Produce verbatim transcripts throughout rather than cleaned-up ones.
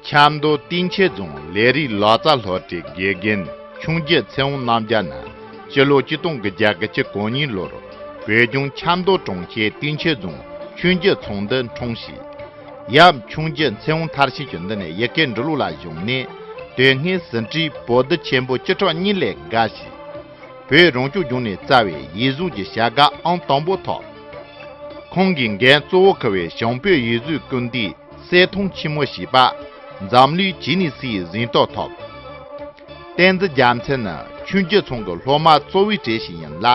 ཆབ་མདོ་སྟེང་ཆེན་རྫོང་ལས་རིགས་ལག་རྩལ་སློབ་གྲྭའི་དགེ་རྒན་ཆོས་རྒྱལ་ཚེ་དབང་རྣམ་རྒྱལ་ནི་སྤྱི་ལོ་ཆིག་སྟོང་དགུ་བརྒྱ་གྱ་གོ་གཉིས་ལོར་བོད་ལྗོངས་ཆབ་མདོ་གྲོང་ཁྱེར་སྟེང་ཆེན་རྫོང་ཆོས་རྒྱལ་ཚོགས་འདུར་འཁྲུངས་ཤིང་། ཡབ་ཆོས་རྒྱལ་ཚེ་དབང་མཐར་ཕྱིན་གྱིས་འདི་ནས་ཡི་གེ་འབྲི་ཀློག་ལ་གཞོལ་ནས་དེ་སྔའི་ཟིན་བྲིས་པོ་ཏི་ཆེན་པོ་བཅུ་ཕྲག་གཉིས་ལས་བརྒལ་ཞིང་། བོད་རང་སྐྱོང་ལྗོངས་ནས་བསྩལ་བའི་ཡིག་གཟུགས་ཀྱི་བྱ་དགའ་ཨང་དང་པོ་ཐོབ། ཁོང་གི་འགན་གཙོ་བོ་འཁུར་བའི་ཞང་བོད་ཡིག་གཟུགས་སྐུལ་འདེད་གསེར་ཐང་ཆེན་མོ་ཞེས་པ་འཛམ་གླིང་ཇི་ནི་སིའི་གཟེངས་རྟགས་ཐོབ། བསྟན་འཛིན་རྒྱལ་མཚན་ནི་ཆོས་རྒྱལ་ཚང་གི་སློབ་མ་གཙོ་བོའི་གྲས་ཤིག་ཡིན་ལ།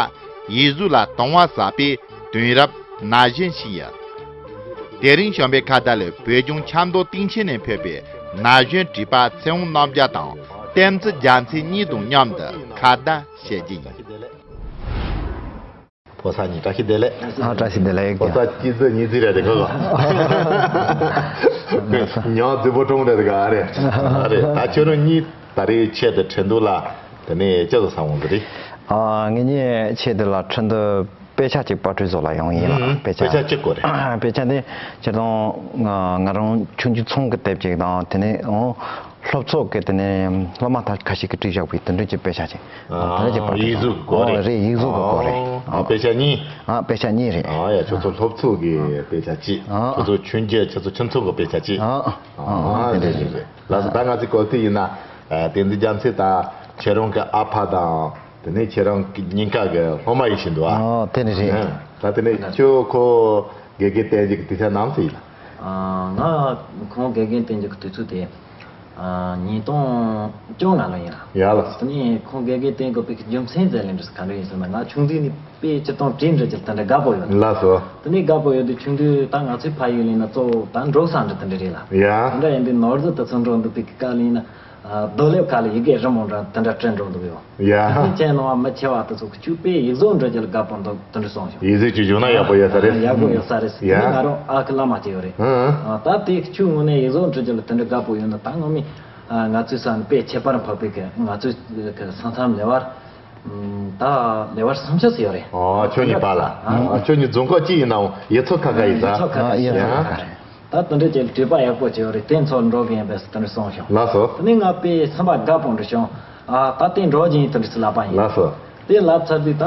ཡིག་གཟུགས་ལ་དུང་བ་ཟབ་པའི་དུས་རབས་ན་གཞོན་ཞིག་ཡིན། དེ་རིང་བྱམས་པའི་ཁ་བརྡ་ལས་བོད་ལྗོངས་ཆབ་མདོ་སྟེང་ཆེན་ནས་ཕེབས་པའི་ན་གཞོན་བྲིས་པ་ཚེ་དབང་རྣམ་རྒྱལ་དང་བསྟན་འཛིན་རྒྱལ་མཚན་གཉིས་དང་མཉམ་དུ་ཁ་བརྡ་བྱེད་རྒྱུ་ཡིན། ཕོ་གསར་གཉིས་བཀྲ་ཤིས་བདེ་ལེགས། ཨ། བཀྲ་ཤིས་བདེ་ལེགས། ཕོ་གསར་སྐྱིད་རྫུ་གཉིས་རྫུ་རེད་དེ་གོ་གོ། ཉག་རྫུ་པོ་གྲོང་རེད་དེ་ག་ཨ་རེད། ཨ་རེད། ད་ཁྱོད་རང་གཉིས་ད་རེས་ཆེད་དུ་ཁྲིན་ཏུའུ་ལ་དེ་ནས་ཅི་ཟིག་བསམ་འོང་གི་རེད། ཨ། ངེད་གཉིས་ཆེད་དུ་ལ་ཁྲིན་ཏུའུ་དཔེ་ཆ་གཅིག་པར་སྐྲུན་བཟོ་ལ་ཡོང་ཡིན་ལ། ཨ། དཔེ་ཆ། དཔེ་ཆ་གཅིག་གོ་རེད། དཔེ་ཆ་དེ་སྤྱིར་བཏང་ང་ང་རང་ཆུང་ཆུང་ཚོང་གི་དེབ་ཅིག་དང་དེ་ནས་ཨོ། སློབ་ཚོགས་ཀྱི་དེ་ནས་སློབ་མ་ཐ་ཁ་ཤས་ཀྱིས་བྲིས་བཞག་པའི་དེ་འདྲ་གྱི་དཔེ་ཆ་ཅིག་ཨ། དེ་འདྲ་གྱི་པར་ཡིག་གཟུགས་སྐོར་རེད། ཨོ། རེད། ཡིག་གཟུགས་ཀྱི་སྐོར་རེད། ཨ། ཨ། དཔེ་ཆ་གཉིས། ཨ། དཔེ་ཆ་གཉིས་རེད། ཨ། ཡ། ཁྱོད་ཚོ་སློབ་ཚོགས་ཀྱི་དཔེ་ཆ་གཅིག་ཨ། ཁྱོད་ཚོ་ཆུང་ཆུང་ཁྱོད་ཚོ་ཆུང་ཚོགས་ཀྱི་དཔེ་ཆ་གཅིག་ཨ། ཨ། ཨ། དེ་རེད། རེད། རེད། རེད། ལགས་སོ། ད་ང་ཚོས་གོ་ཐོས་ཡིན་ན། ཨ། བསྟན་འཛིན་རྒྱལ་མཚན་དང་ཁྱེད་རང་གི་ཨ་ཕ་དང་དེ་ནས་ཁྱེད་རང་གི་གཉིས་ཀ་གི་སློབ་མ་ཡིན་བཞིན་འདུག་ཨ། ཨོ། དེ་འདྲ་རེད། ཨ། ད་དེ་ནས་ཁྱོད་ཁོ་དགེ་རྒན་བསྟེན་རྒྱུ་གི་དུས་ཚོད་ནམ་ཚོད་ཡིན་ལ། ཨ། ང་ཁོང་དགེ་རྒན་བསྟེན་རྒྱུ་གི་དུས་ཚོད་དེ། ཨ། ཉིས་སྟོང་བཅོ་ལྔ་ལོ་ཡིན་ལ། ཡ་ལགས། དེ་ནས་ཁོང་དགེ་རྒན་བསྟེན་དགོས་པའི་རྒྱུ་མཚན་ཟེར་ལེ་འདྲ་ཟེར་ག་འདྲ་ཡིན་ཟེར་ན། ང་ཆུང་དུས་ནས་དཔེ་སྤྱིར་བཏང་བྲིས་འབྲི་རྒྱུ་ལ་དེ་འདྲ་དགའ་པོ་ཡོད། ལགས་སོ། དེ་ནས་དགའ་པོ་ཡོད་དུས་ཆུང་དུས་ད་ང་ཚོའི་ཕ་ཡུལ་ཡིན་ན་གཙོ་བོ་ད་འབྲོག་ས་འདྲ་དེ་འདྲ་རེད་ལ། ཡ། དེ་འདྲ་ཡིན་དུས་ནོར་རྫི་དེ་ཚོ་འགྲོ་འདུག་པའི་སྐབས་ལ་ཡིན་ན། ཨ། རྡོ་ལེབ་ཁ་ལ་ཡི་གེ་རི་མོ་འདྲ་དེ་འདྲ་བྲིས་འགྲོ་འདུག་ཡོད། ཡ། ཁྱེད་ནང་བ་མི་ཆེ་བ་དེ་ཚོ་ཁྱོད་དཔེ་ཡིག་གཟུགས་འབྲི་རྒྱུ་ལ་དགའ་པོ་འདུག་དེ་འདྲ་གསུངས་བྱུང་། ཡིག་གཟུགས་ཅིག་བྱུང་ན་ཡག་པོ་ཡོད་ས་རེད། ཡག་པོ་ཡོད་ས་རེད། ཡ། དེ་ནས་ང་རང་ཨ་ཁུ་བླ་མ་ཅིག་ཡོད་རེད། ཨ། ད་དེ་ཁྱོད་དངོས་གནས་ཡིག་གཟུགས་འབྲི་རྒྱུ་ལ་དེ་འདྲ་དགའ་པོ་ཡོད་ན། ད་ངོ་མས། ཨ། ང་ཚོའི་ས་ནས་དཔེ་ཁྱད་པར་འཕགས་པའི་གི་ང་ཚོའི་གི་ས་མཚམས་ལེ་དབར། ཨ། ད་ལེ་དབར་སུམ་ཅུ་ཙམ་ཡོད་རེད། ཨོ། ཁྱོད་གཉིས་བར་ལ། ཨ། ཁྱོད་གཉིས་རྫོང་ཁག་གཅིག་ཡིན་ནའང་ཡུལ་ཚོ་ཁ་ཁ་ཡིན་ས། ཡུལ་ཚོ་ཁ་ཁ་ཡིན་ས། ཡ། ད་དེ་འདྲ་ཅིག་བྲིས་པ་ཡག་པོ་ཅིག་ཡོད་རེད། དེ་ཚོར་འགྲོ་གི་ཡིན་པས་དེ་འདྲ་གསུངས་བྱུང་། ལགས་སོ། དེ་ནས་ང་དཔེ་སེམས་པ་དགའ་པོ་འདྲ་བྱུང་། ཨ། ད་དེ་འགྲོ་གི་ཡིན་དེ་འདྲ་ཅིག་ལབ་པ་ཡིན། ལགས་སོ། དེ་ལབ་ཚར་དུས་ད་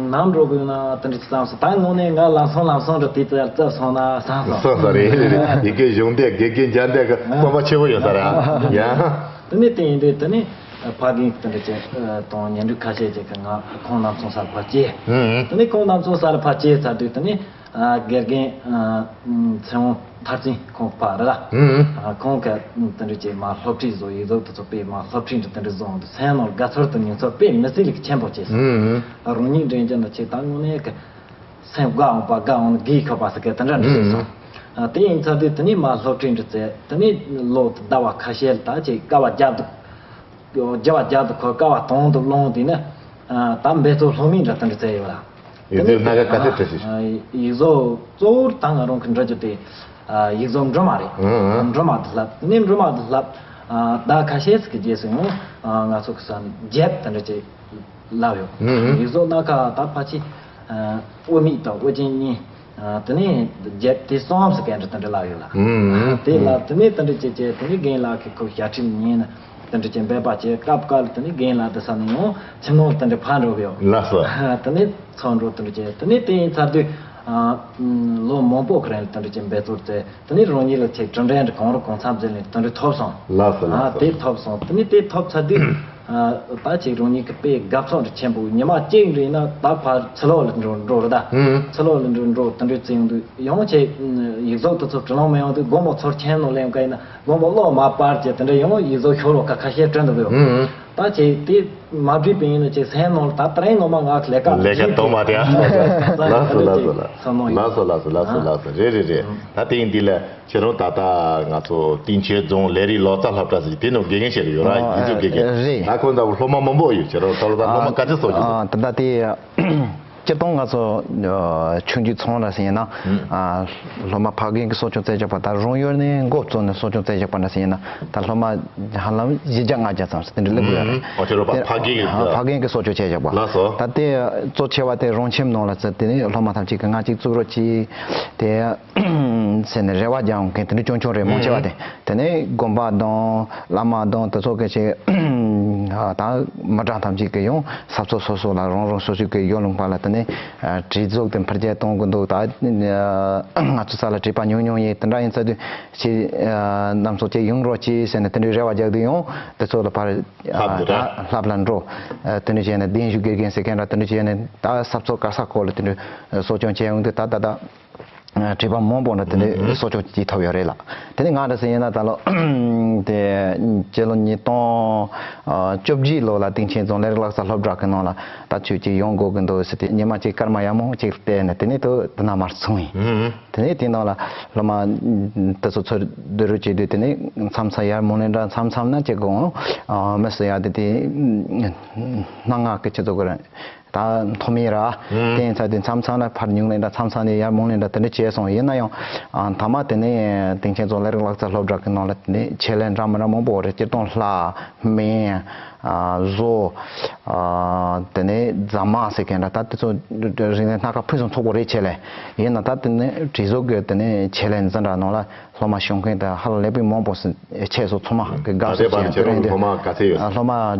ནམ་འགྲོ་གི་ཡོད་ན་དེ་འདྲ་ཅིག་བསམ་སོང་། ད་དངོས་གནས་ང་ལམ་སང་ལམ་སང་འདྲ་དེ་ཙམ་བརྩིས་སོང་ན་བསམ་སོང་། སོང་ས་རེད། རེད། རེད། ཡི་གེ་གཞུང་འདེགས་དགེ་རྒན་རྒྱ་འདེགས་ཀྱི་བསམ་པ་ཆེ་བོ་ཡོད་ས་རེད། ཡ། དེ་ནས་དེ་ཡིན་དུས་དེ་ནས་ཕ་རྒན་དེ་འདྲ་ཅིག་དང་ཉེ་འབྲེལ་ཁ་ཤས་ཅིག་གིས་ང་ཁོང་རྣམ་ཚོ་སར་ཕར་བསྐྱལ། ཨུ། དེ་ནས་ཁོང་རྣམ་ཚོ་སར་ཕར་བསྐྱལ་ཚར་དུས་དེ་ནས། ཨ། དགེ་རྒན། ཨ། ཚེ་དབང་མཐར་ཕྱིན་ཁོང་ཕ་རེད་ལ། ཨུ། ཨ། ཁོང་གིས་དེ་འདྲ་ཅིག་མར་སློབ་ཁྲིད་བཟོ། ཡིག་གཟུགས་དེ་ཚོ་དཔེ་མར་སློབ་ཁྲིད་འདྲ་དེ་འདྲ་བཟོ་འོང་དུས་སེམས་ནང་དགའ་ཚོར་དང་མྱོང་ཚོར་དཔེ་མི་སྲིད་ལེགས་ཆེན་པོ་སྐྱེས་སོང་། ཨུ། ཨ། རང་ཉིད་འདྲ་ཅིག་ན་ཅིག་ད་དངོས་གནས་ཀྱི་སེམས་དགའ་འོང་པ་དགའ་འོང་ན་གིས་ཁྱོད་པ་ཟེར་མཁན་དེ་འདྲ་འདྲ་ཞིག་སོང་། ཨུ། ཨ། དེ་ཡིན་ཚར་དུས་དེ་ནས་མར་སློབ་ཁྲིད་འདྲ་བྱས། དེ་ནས་ལོ་དེ་ཟླ་བ་ཁ་ཤས་ལ་ད་ཅིག་དཀའ་བ་རྒྱབ་འདུག་རྒྱབ་རྒྱབ་ཏུ་ཁོ་དཀའ་བ་དང་དུ་བླངས་དེ་ནས། ཨ། ད་འབད་རྩོལ་ལྷོད་མེད་འདྲ་དེ་འདྲ་བྱས་ཡོད་ལ། ཡིག་གཟུགས་སྣ་ཁ་ག་ཚོད་བྲིས་ཤིག་ཨ། ཡིག་གཟུགས་གཙོ་བོར་ད་ང་རང་གི་འབྲི་རྒྱུ་དེ། ཨ། ཡིག་གཟུགས་འབྲུ་མ་རེད། ཨང་། འབྲུ་མ་དེ་ལབ། ནས་འབྲུ་མ་དེ་ལབ། ཨ། ཟླ་ཁ་ཤས་ཤིག་གི་རྗེས་སུ་ཡང་། ཨ། ང་ཚོ་གི་ས་ནས་བརྒྱད་དེ་འདྲ་ཅིག་ལབ་ཡོད། ཨང་། ཡིག་གཟུགས་སྣ་ཁ་ད་ཕལ་ཆེར། ཨ། དབུ་མེད་དང་དབུ་ཅན་གཉིས། ཨ། དེ་ནས་བརྒྱད་དེ་གསུམ་ཟེར་མཁན་འདྲ་དེ་འདྲ་ལབ་ཡོད་ལ། ཨང་། དེ་ལ་དེ་ནས་དེ་འདྲ་བྱས་བྱས་དེ་ནས་རྒན་ལགས་ཀྱིས་ཁོ་ཞབས་ཁྲིད་ཉན་ནས་དེ་འདྲ་བྱས་འབད་པ་བྱས། སྐབས་སྐབས་ལ་དེ་ནས་རྒན་ལགས་དེ་ས་ནས་ཡང་ཁྱིམ་ནང་དེ་འདྲ་ཕར་འགྲོ་གི་ཡོད། ལགས་སོ། དེ་ནས་ཚུར་འགྲོ་དེ་འདྲ་བྱས། དེ་ནས་དེ་ཡིན་ཚར་དུས། ཨ། ལོ་མང་པོ་གི་རིང་ལ་དེ་འདྲ་བྱས་འབད་རྩོལ་བྱས། དེ་ནས་རང་ཉིད་ལ་ཅིག་གྲུབ་འབྲས་འདྲ་གང་རུང་གང་འཚམ་ཟིན་ནས་དེ་འདྲ་ཐོབ་སོང་། ལགས་སོ། ཨ། ལགས་སོ། དེ་ཐོབ་སོང་། དེ་ནས་དེ་ཐོབ་ཚར་དུས། ཨ། ད་ཅིག་རང་ཉིད་ཀྱི་དཔེ་དགའ་ཚོར་འདྲ་ཆེན་པོ། ཉི་མ་གཅིག་འདྲ་ཡིན་ན་ད་ཕར་ཕྱི་ལོགས་ལ་འགྲོ་འགྲོ་རེད་ད། ཨང་། ཕྱི་ལོགས་ལ་འགྲོ་འགྲོ་དེ་འདྲ་བྱས་ཡོང་དུས་ཡང་ཅིག་ཡིག་གཟུགས་དེ་ཚོ་བྲིས་ལོང་མི་ཡོང་དུས། དགོང་མོ་ཚུར་ཁྱིམ་ནང་སླེབས་མཁན་ཡིན་ན་དགོང་མོ་གློག་མར་སྤར་བྱས་དེ་འདྲ་ཡང་ཡིག་གཟུགས་ཤོ་ལོ་ཀ་ཁ་ཤས་བྲིས་འདུག་གི་ཡོད། ཨང་། ད་ཅིག་དེ་མ་བྲིས་པ་ཡིན་ན་ཅིག་སེམས་ནང་ལ་ད་དེ་རིང་ངོ་མ་ང་ལས་ཀ་ལས་ཀ་གཏོང་མ་དེ། ལགས་སོ། ལགས་སོ། ལགས་སོ། ལགས་སོ། ལགས་སོ། རེད། རེད། རེད། ད་དེ་ཡིན་དུས་ལ། ཁྱེད་རང་ད་ལྟ་ང་ཚོ་སྟེང་ཆེན་རྫོང་ལས་རིགས་ལག་རྩལ་སློབ་གྲྭ་ཟེར་དེ་ནང་དགེ་རྒན་བྱས་ཡོད་ར། ཨ། ཡིག་གཟུགས་དགེ་རྒན། རེད། ད་ཁོང་ད་སློབ་མ་མང་པོ་ཡོད། ཁྱེད་རང་ད་ལོ་ད་སློབ་མ་ག་ཚོད་ཙམ་ཡོད། ཨ། ད་ལྟ་དེ་ སྤྱིར་བཏང་ང་ཚོ་ཨ་ཆུང་དུས་ཚང་ལ་ཟེར་ཡིན་ན། ཨ་སློབ་མ་ཕ་རྒན་གྱིས་གསོ་སྐྱོང་བྱས་བཞག་པ་དང་། རང་ཡུལ་ནས་འགོ་བཙུགས་ནས་གསོ་སྐྱོང་བྱས་བཞག་པ་འདྲ་ཟེར་ཡིན་ན། ད་སློབ་མ་ཧ་ལམ་བཞི་བརྒྱ་ལྔ་བརྒྱ་ཙམ་ཟེར་དེ་འདྲ་སླེབས་ཀྱི་ཡོད་རེད། ཨོ་ཁྱོད་རང་ཕ་ཕ་རྒན་གྱིས། ཨ་ཕ་རྒན་གྱིས་གསོ་སྐྱོང་བྱས་བཞག་པ། ལགས་སོ། ད་དེ་གཙོ་ཆེ་བ་དེ་རང་ཁྱིམ་ནང་ལ་ཟེར། དེ་ནས་སློབ་མ་ཐམས་ཅད་ཀྱིས་ང་གཅིག་བཙུགས་རོགས་གྱིས་དེ་ཟེར་ནས་རེ་བ་རྒྱག་མཁན་དེ་འདྲ་རྐྱང་རྐྱང་རེད། མང་ཆེ་བ་དེ། དེ་ནས་དགོན་པ་དང་བླ་མ་དང་དེ་ཚོ་གི་ཆེད་ད་མི་གྲངས་ཐམས་ཅད་ཀྱིས་ཡང་ས་ཕྱོགས་སོ་སོ་ལ་རང་རང་སོ་སོའི་གི་ཡུལ་ལུང་པ་ལ་དེ་ནས་ཨ་གྲོས་ཚོགས་དེ་འཕེལ་རྒྱས་གཏོང་གི་འདུག་ད་ང་ཚོ་ས་ལ་བྲེལ་བ་ཉུང་ཉུང་ཡིན། དེ་འདྲ་ཡིན་ཚེ་དུས་ཆེད་ཨ་རྣམ་ཚོགས་ཀྱིས་ཡོང་རོགས་གྱིས་ཟེར་ནས་དེ་འདྲའི་རེ་བ་རྒྱག་དུས། ཡང་དེ་ཚོ་ལ་ཕར་ཨ་ལྷབ་འདུག་ད་ད་ལྷབ་ལ་འགྲོ། ཨ་དེ་འདྲ་བྱས་ནས་གདན་ཞུ་དགེ་རྒན་ཟེར་མཁན་འདྲ་དེ་འདྲ་བྱས་ནས་ད་ས་ཕྱོགས་ག་ས་གོ་ལ་དེ་འདྲ་གསོ་སྐྱོང་བྱས་ཡོང་དུས། ད་ད་ད་བྲེལ་བ་མང་པོ་འདྲ་དེ་འདྲའི་གསོ་སྐྱོང་བྱེད་ཐུབ་ཡོད་རེད་ལགས། དེ་ནས་ང་འདྲ་ཟེར་ཡིན་ན་ད་ལོ་དེ་སྤྱི་ལོ་ཉིས་སྟོང་བཅོ་བརྒྱད་ལོ་ལ་སྟེང་ཆེན་རྫོང་ལས་རིགས་ལག་རྩལ་སློབ་གྲྭ་གི་ནང་ལ་ད་ཁྱོད་ཀྱིས་ཡོང་དགོས་ཀྱི་འདུག་ཟེར་ཏེ་ཉི་མ་གཅིག་སྐར་མ་ཡག་མོ་གཅིག་བལྟས་ནས་དེ་ནས་དུ་དེ་ན་མར་སོང་ཡིན། དེ་ནས་དེ་ནང་ལ་སློབ་མ་དེ་ཚོ་ཚུར་བསྡུ་རུབ་བྱེད་དུས། དེ་ནས་མཚམས་མཚམས་ཡར་མུ་ལེ་འདྲ་མཚམས་མཚམས་ན་ཅིག་གོང་མི་སུ་ཡར་དེ་དེ་སྣ་ང་གི་ཆེད་དུ་གོ་ར། ད་མཐོ་དམན་ར། དེ་ཡིན་ཚ་དེ་མཚམས་མཚམས་ལ་ཕར་ཉུང་ལེ་འདྲ་མཚམས་མཚམས་ནས་ཡར་མུང་ལེ་འདྲ་དེ་འདྲ་བྱས་སོང་། ཡིན་ན་ཡང་ཨ་མཐའ་མ་དེ་ནས་སྟེང་ཆེན་རྫོང་ལས་རིགས་ལག་རྩལ་སློབ་གྲྭ་གི་ནང་ལ་དེ་ནས་ཆེད་ལས་འདྲ་མི་འདྲ་མང་པོ་རེད། སྤྱིར་བཏང་ལྷ་སྨན་ཨ་བཟོ་ཨ་དེ་ནས་རྫ་མ་ཟེར་མཁན་འདྲ་ད་དེ་ཚོ་རིག་གནས་སྣ་ཁ་ཕུན་སུམ་ཚོགས་པོ་རེད། ཆེད་ལས་ཡིན་ན་ད་དེ་ནས་གྲོས་ཚོགས་ཀྱི་དེ་ནས་ཆེད་ལས་འཛིན་གྲྭ་ནང་ལ། སློབ་མ་ཞུགས་མཁན་དང་ཧ་ལས་པའི་མང་པོ་ཟིན་ཆེད་སོགས་ཚང་མ་གི་དགའ་བསུ་བྱས། དེ་རིང་དེ་སློབ་མ་ག་ཚད་ཡོད། སློབ་མ་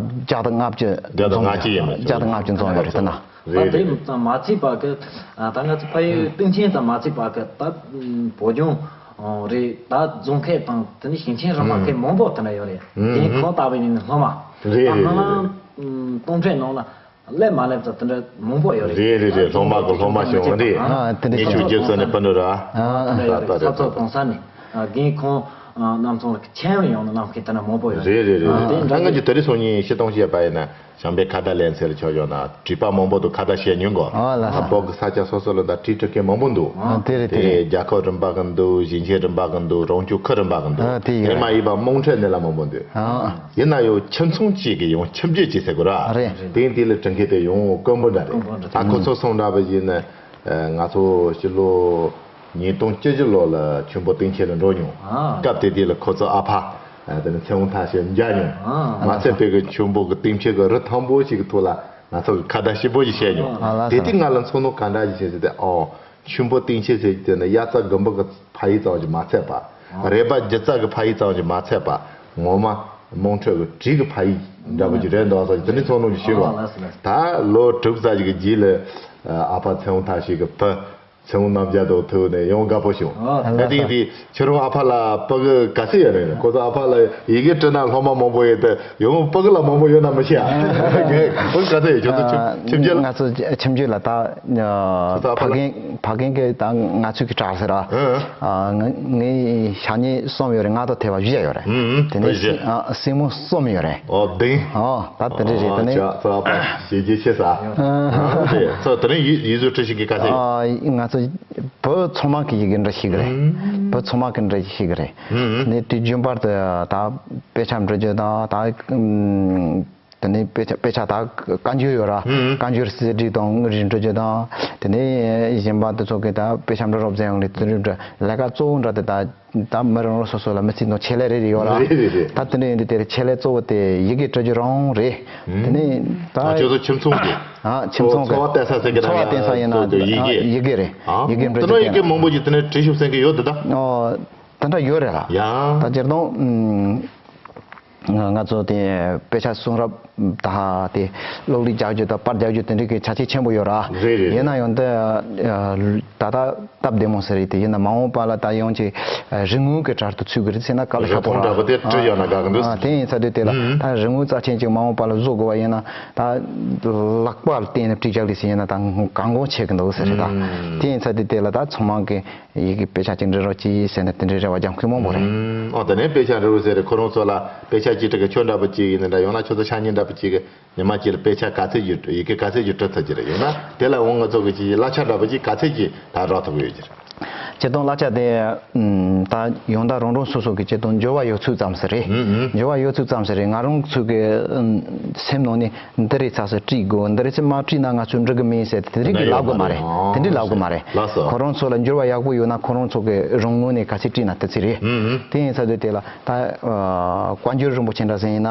བརྒྱ་དང་ལྔ་བཅུ་བརྒྱ་དང་ལྔ་བཅུ་ཡིན་མོད། བརྒྱ་དང་ལྔ་བཅུ་འཛོམས་ཡོད་རེད། དེ་ན། རེད། ད་དེ་རེད། ཙམ་མ་ཚད་པ་གི་ད་ང་ཚོ་ཕ་ཡུལ་སྟེང་ཆེན་ཙམ་མ་ཚད་པ་གི་ད་བོད་ལྗོངས་རེད། ད་རྫོང་ཁག་དང་དེ་ནས་ཞིང་ཆེན་རིམ་པ་ཁག་མང་པོ་དེ་ན་ཡོད་རེད། དེ་ཁོང་ལྟ་བུ་ཡིན་ན་སློབ་མ། རེད་རེད་རེད། སྟོང་ཕྲག་ནང་ལ། སླེབས་མ་སླེབས་ཙམ་དེ་འདྲ་མང་པོ་ཡོད་རེད། རེད་རེད་རེད། སློབ་མ་གི་སློབ་མ་བྱུང་རེད། ཨ་དེ་འདྲ་ངས་ཆོས་རྒྱལ་ས་ནས་ཕུ་ནུ་ར། ཨ་ས་ད་རེད། ས་ཐོག་གང་ས་ནས་རྒན་ཁོང་རྣམ་ཚང་ལ་ཁྱེད་ཡོང་ནས་གནང་མཁན་དེ་འདྲ་མང་པོ་ཡོད་རེད། རེད་རེད་རེད། ད་ང་ཚོ་དེ་རིང་སང་ཉིན་ཤི་སྟོང་བཤད་པ་ཡིན་ན་བྱམས་པའི་ཁ་བརྡ་ལེན་ཚེ་ལ་ཆོག་ཡོང་ན་བྲིས་པ་མང་པོ་འདུག་ཁ་བརྡ་བཤད་མྱོང་གོ། ཨ་ལ་ས། བོད་ཀྱི་ས་ཆ་སོ་སོ་ལ་ད་བྲིས་འབྲི་མཁན་མང་པོ་འདུག་ཨ་དེ་རེད་དེ་རེད། རྒྱལ་ཁབ་རིམ་པ་གི་འདུག་ཞིང་ཆེན་རིམ་པ་གི་འདུག་རང་སྐྱོང་ཁུལ་རིམ་པ་གི་འདུག་ཨ་དེ་ཡོད་དེ་མ་ཡིན་པ་དམངས་ཁྲོད་ནས་ལ་མང་པོ་འདུག་ཨ། ཡིན་ན་ཡང་ཁྱིམ་ཚང་གཅིག་གིས་ཡང་ཁྱིམ་རྒྱུད་གཅིག་ཟེར་དགོས་ར། རེད། དེ་དེ་ལ་དྲན་མཁན་དེ་ཡང་དཀོན་པོ་འདྲ་རེད། དཀོན་པོ་འདྲ། ད་ཁོ་ཚོ་སོང་འདྲ་བ་ཡིན་ན། ང་ཚོ་ཕྱི་ལོ་ཉིས་སྟོང་བཅུ་བཞི་ལོ་ལ་ཆུན་པོ་སྟེང་ཆེན་ལ་འགྲོ་མྱོང་། ཨ། སྐབས་དེ་དུས་ལ་ཁོ་ཚོ་ཨ་ཕ་དེ་ནི་ཚེ་དབང་ཐར་ཞིག་མཇལ་མྱོང་། ཨ། མ་ཚད་པའི་གི་ཆུན་པོ་གི་སྟེང་ཆེན་གི་རི་མཐོན་པོ་ཞིག་གི་ཐོག་ལ་ང་ཚོ་གི་ཁ་བརྡ་ཞིབ་པོ་ཞིག་བྱས་མྱོང་། ཨ་ལ་དེ་དུས་ང་ལ་ཚོར་སྣང་ག་འདྲ་ཞིག་བྱས་ཟེར་ཏེ། ཨོ། ཆུན་པོ་སྟེང་ཆེན་ཟེར་གྱི་དེ་ནི་དབྱར་རྩྭ་དགུན་འབུ་གི་ཕ་ཡུལ་ཙམ་ཞིག་མ་ཚད་པ། རེད་པ། སྒྱུ་རྩལ་གྱི་ཕ་ཡུལ་ཙམ་ཞིག་མ་ཚད་པ། ངོ་མ་དམངས་ཁྲོད་ཀྱི་བྲིས་ཀྱི་ཕ་ཡུལ་འདྲ་པོ་ཅིག་རེད་འདུག་ཟེར་གྱི་དེ་འདྲའི་ཚོར་སྣང་ཞིག་ཞུས་པ། ད་ལོ་དྲུག་ཙམ་ཞིག་གི་རྗེས་ལ་ཨ་ཕ་ཚེ་དབང་ཐར་ཞིག་གི་བུ་ཚེ་དབང་རྣམ་རྒྱལ་དང་ཐུག་ནས་ཡང་དགའ་པོ་བྱུང་། ཨ་དེ་དེ་ཁྱོད་རང་ཨ་ཕ་ལ་ཕྲུ་གུ་ག་ཚོད་ཡོད་རེད། ཁོ་ཚོ་ཨ་ཕ་ལ་ཡི་གེ་འབྲི་ན་སློབ་མ་མང་པོ་ཡོད་དེ། ཡང་ཕྲུ་གུ་ལ་མང་པོ་ཡོད་ན་མི་ཤེས་ཨ། ཕྲུ་གུ་ག་ཚོད་ཡོད། ཁྱོད་ཚོ་ཁྱིམ་ཁྱིམ་རྒྱུད་ལ། ང་ཚོ་ཁྱིམ་རྒྱུད་ལ་ད་ཁོ་ཚོ་ཨ་ཕ་ཕ་ལ། རྒན་ཕ་རྒན་གྱི་ད་ང་ཚོའི་གི་གྲས་ཟེར་ར། ཨ། ཨ་ང་ངའི་ཤ་ཉེ་གསུམ་ཡོད་རེད། ང་དང་ཐེ་བ་བཞི་ཡོད་རེད། ཨུ་ཨུ། དེ་ནས་བཞི། ཨ་སྲིང་མོ་གསུམ་ཡོད་རེད། ཨོ་བདུན། ཨོ་ད་དེ་འདྲ་རེད། དེ་ནས་ཨ་ཅག་ཚོ་ཨ་ཕ་ཞེ་རྒྱལ་ཆེ་ས། ཨ་དེ་ཚོ་དེ་རིང་ཡིག་ཡིག་གཟུགས་འབྲི་ཤེས་མཁན་ག་ཚོད་ཡོད། ཨ་ང་ཚོ་བུ་ཚང་མ་གི་ཡི་གེ་འབྲི་ཤེས་གི་རེད། ཨུ། བུ་ཚང་མ་གི་འབྲི་ཤེས་གི་རེད། ཨུ་ཨུ། དེ་ནས་དུས་རྒྱུན་པར་དུ་ད་དཔེ་ཆ་འབྲི་རྒྱུ་དང་ད་ཨུམ། དེ་ནས་དཔེ་ཆ་དཔེ་ཆ་ད་བཀའ་འགྱུར་ཡོད་ར། ཨུ་ཨུ། བཀའ་འགྱུར་གསེར་བྲིས་དང་དངུལ་བྲིས་འབྲི་རྒྱུ་དང་། དེ་ནས་གཞན་པ་དེ་ཚོ་གི་ད་དཔེ་ཆ་འབྲི་རོགས་ཟེར་ཡོང་ནས་དེ་འདྲ་ལས་ཀ་གཙོ་བོ་འདྲ་དེ་ད་ད་མི་རང་རང་སོ་སོ་ལ་མི་ཚེ་དང་ཆེད་ལས་རེ་རེ་ཡོད་ར། རེད་རེད་རེད། ད་དེ་འདྲ་ཡིན་དུས་དེར་ཆེད་ལས་གཙོ་བོ་དེ་ཡི་གེ་འབྲི་རྒྱུ་རང་རེད། ཨུ། དེ་ནས་ད་ཨ་ཁྱོད་ཚོ་ཁྱིམ་ཚང་གི་ཨ་ཁྱིམ་ཚང་གི་འཚོ་བ་སྟེར་ས་ཟེར་གི་འཚོ་བ་སྟེར་ས་ཡིན་ན་ཡི་གེ་རེད། ཡི་གེ་རེད། ཨ་ཡི་གེ་འབྲི་དེ་ནས་རྒྱུ་ཡི་གེ་དེ་མང་པོ་ཅིག་དེ་ནས་བྲིས་ཤོག་ཟེར་གི་ཡོད་དེ་ད། ཨོ། དེ་འདྲ་ཡོད་རེད་ལ། ཡ། ད་སྤྱིར་བཏང་ང་ང་ཚོ་དེ་དཔེ་ཆ་གསུང་རབ་ད་དེ་གློག་ཀླད་རྒྱག་རྒྱུ་དང་པར་རྒྱག་རྒྱུ་དེ་འདྲའི་གི་ཆ་རྐྱེན་ཆེན་པོ་ཡོད་ར། རེད་རེད། ཡིན་ན་ཡང་འདི་ད་ལྟ་སྟབས་བདེ་མོ་ཟེར་རེད། དེ་ཡིན་ན་མ་འོངས་པ་ལ་ད་ཡང་ཅིག་རིན་དངུལ་གི་གྲལ་དུ་ཚུད་གི་རེད་ཟེར་ན་དཀའ་ལས་ཁག་པོ་རེད། རིན་གོང་འདྲ་པོ་དེ་བྲིས་ཡོད་ན་དགའ་གི་འདུག་ཨ་དེ་ཡིན་ཚ་དུས་དེ་ལ་ད་རིན་དངུལ་རྩ་ཆེན་ཅིག་མ་འོངས་པ་ལ་བཟོ་དགོས་པ་ཡིན་ན། ད་ལག་པ་ལ་བརྟེན་ནས་བྲིས་རྒྱག་རེད་ཟེར་ཡིན་ན་ད་གང་གོང་ཆེ་གི་འདུག་ཟེར་རེད། ད་དེ་ཡིན་ཚ་དུས་དེ་ལ་ད་ཚང་མ་གི་ཡི་གེ་དཔེ་ཆ་ཅིག་འབྲི་རོགས་གྱིས་ཟེར་ནས་དེ་འདྲའི་རེ་བ་རྒྱག་མཁན་མང་པོ་རེད། ཨུམ། ཨོ་དེ་ནས་དཔེ་ཆ་འབྲི་རོགས་ཟེར་རེད། ཁོ་རང་ཚོ་ལ་དཔེ་ཆ་ཅིག་འབྲི་གི་ཁྱོད་འདྲ་པོ་ཅིག་ཡིན་ན་འདྲ། ཡང་ན་ཁྱོད་ཚོ་ཤ་ཉེ་འདྲ་པོ་ཅིག་གི་ཉི་མ་གཅིག་ལ་དཔེ་ཆ་ག་ཚད་ཅིག་ཡི་གེ་ག་ཚད་ཅིག་འབྲི་ཐུབ་ཀྱི་རེད། ཡང་ན་དེ་ལ་འོང་ང་ཚོ་གི་ཅིག་གླ་ཆ་འདྲ་པོ་ཅིག་ག་ཚད་ཅིག་ད་རག་ཐུབ་ཀྱི་ཡོད་ཀྱི་རེད། སྤྱིར་བཏང་གླ་ཆ་དེ་ཨམ་ད་ཡོང་ད་རང་རང་སོ་སོ་གི་སྤྱིར་བཏང་འབྱོར་བ་ཡོད་ཚད་ཙམ་ཞིག་རེད། ཨུ་ཨུ། འབྱོར་བ་ཡོད་ཚད་ཙམ་ཞིག་རེད། ང་རང་ཚོ་གི་ཨམ་སེམས་ནང་ནས་འདི་རེད་ཚ་ཞིག་བྲིས་དགོས། འདི་རེད་ཚེ་མ་བྲིས་ན་ང་ཚོ་འགྲིག་གི་མིན་ཟེར་དེ་འདྲ་གི་ལབ་དགོས་མ་རེད། དེ་འདྲ་ལབ་དགོས་མ་རེད། ལགས་སོ། ཁོ་རང་ཚོ་ལ་འབྱོར་བ་ཡག་པོ་ཡོད་ན་ཁོ་རང་ཚོ་གི་རང་ངོས་ནས་ག་ཚད་བྲིས་ན་དེ་ཚད་རེད། ཨུ་ཨུ། དེ་ཡིན་ས་དུས་དེ་ལ་ད་ཨ་བཀའ་འགྱུར་རིན་པོ་ཆེ་འདྲ་ཟེར་ཡིན་ན་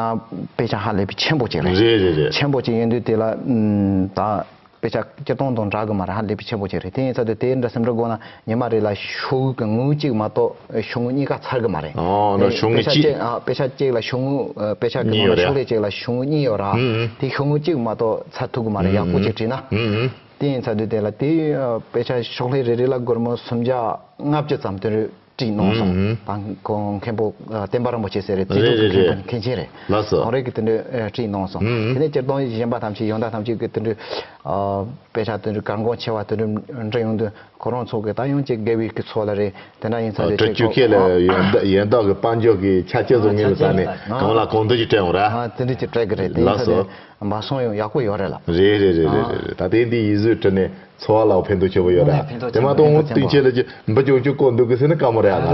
དཔེ་ཆ་ཧ་ལས་པའི་ཆེན་པོ་ཅིག་རེད། རེད་རེད་རེད། ཆེན་པོ་ཅིག་ཡིན་དུས་དེ་ལ་ཨམ་ད། དཔེ་ཆ་སྤྱིར་བཏང་དང་འདྲ་གི་མ་རེད། ཧ་ལས་པའི་ཆེན་པོ་ཅིག་རེད། དེ་ཡིན་ས་དུས་དེ་འདྲ་སེམས་ཁྲལ་དགོས་ན་ཉི་མ་རེ་ལ་ཤོག་གུ་གི་ངོས་གཅིག་མ་གཏོགས་ཤོག་ངོས་གཉིས་ཀ་ཚར་གི་མ་རེད། ཨོ་ན་ཤོག་ངོས་དཔེ་ཆ་གཅིག་གཅིག་ཨ་དཔེ་ཆ་གཅིག་ལ་ཤོག་ངོས་ཨ་དཔེ་ཆ་གི་གཉིས་ནང་ཡོད་ལ་ཤོག་རེད། ལྷེ་གཅིག་ལ་ཤོག་ངོས་གཉིས་ཡོད་ར། ཨུ་ཨུ། དེ་ཤོག་ངོས་གཅིག་མ་གཏོགས་ཚར་ཐུབ་གི་མ་རེད། ཨུ་ཡག་པོ་ཨུ། ཅིག་བྲིས་ན། ཨུ་ཨུ། དེ་ཡིན་ས་དུས་དེ་ལ་དེ་ཨ་དཔེ་ཆ་ཤོག་ལྷེ་རེ་རེ་ལ་སྒོར་མོ་སུམ་བརྒྱ་ལྔ་བཅུ་ཙམ་དེ་རེད། བྲིས་གནང་སོང་། ཨུམ། ད་ཁོང་མཁན་པོ་ཨ་བསྟན་པ་རིན་པོ་ཆེ་ཟེར་རེད། རྩེ་རེད་རེད་གྲོང་གི་རེད། མཁན་ཆེན་རེད། ལགས་སོ། ཁོང་རང་གིས་དེ་འདྲ་ཨ་བྲིས་གནང་སོང་། ཨུམ། དེ་ནས་སྤྱིར་བཏང་གཞན་པ་ཐམས་ཅད་ཡོན་བདག་ཐམས་ཅད་ཀྱིས་དེ་འདྲ་ཨ་དཔེ་ཆ་དེ་འདྲ་གལ་འགངས་ཆེ་བ་དེ་འདྲ་འབྲི་ཡོང་དུས་ཁོ་རང་ཚོ་གིས་ད་ཡང་ཅིག་དགེ་བའི་གི་ཚོགས་ལ་རེད། དེ་འདྲ་ཡིན་ཙང་ཨ་རེད་བྲིས་ཅིག་རྒྱུ་ཁས་ལ་ཨ་ཡོན་བདག་ཡོན་བདག་གི་དཔལ་འབྱོར་གྱི་ཆ་རྐྱེན་བཟོ་ངེས་ལ་ལྟ་ནས་ཨ་གང་ལ་གང་འདོད་ཀྱི་སྤྲད་འོང་ར། ཨ་དེ་འདྲ་ཅིག་སྤྲད་གི་རེད། དེ་ཡིན་ལགས་ཙང་སོ། དེ་མ་སོང་ཡང་ཡག་པོ་ཡོད་རེད་ལ། རེད་རེད་རེད་རེད་རེད། ད་ལྟའི་འདི་ཡིག་གཟུགས་བྲིས་ནས། འཚོ་བ་ལ་ཕན་ཐོགས་ཆེན་པོ་ཡོད་ར། དངོས་གནས་ཕན་ཐོགས་དེ་མ་ཆེན་པོ་གཏོང་ཕན་ཐོགས་ཆེན་པོ། སྟེང་ཆེད་ལ་ཅི་འབུ་ཅུང་ཅུང་བཀོག་འདུག་གི་ཟེར་ན་དཀའ་མོ་རེད་ཨ། ང་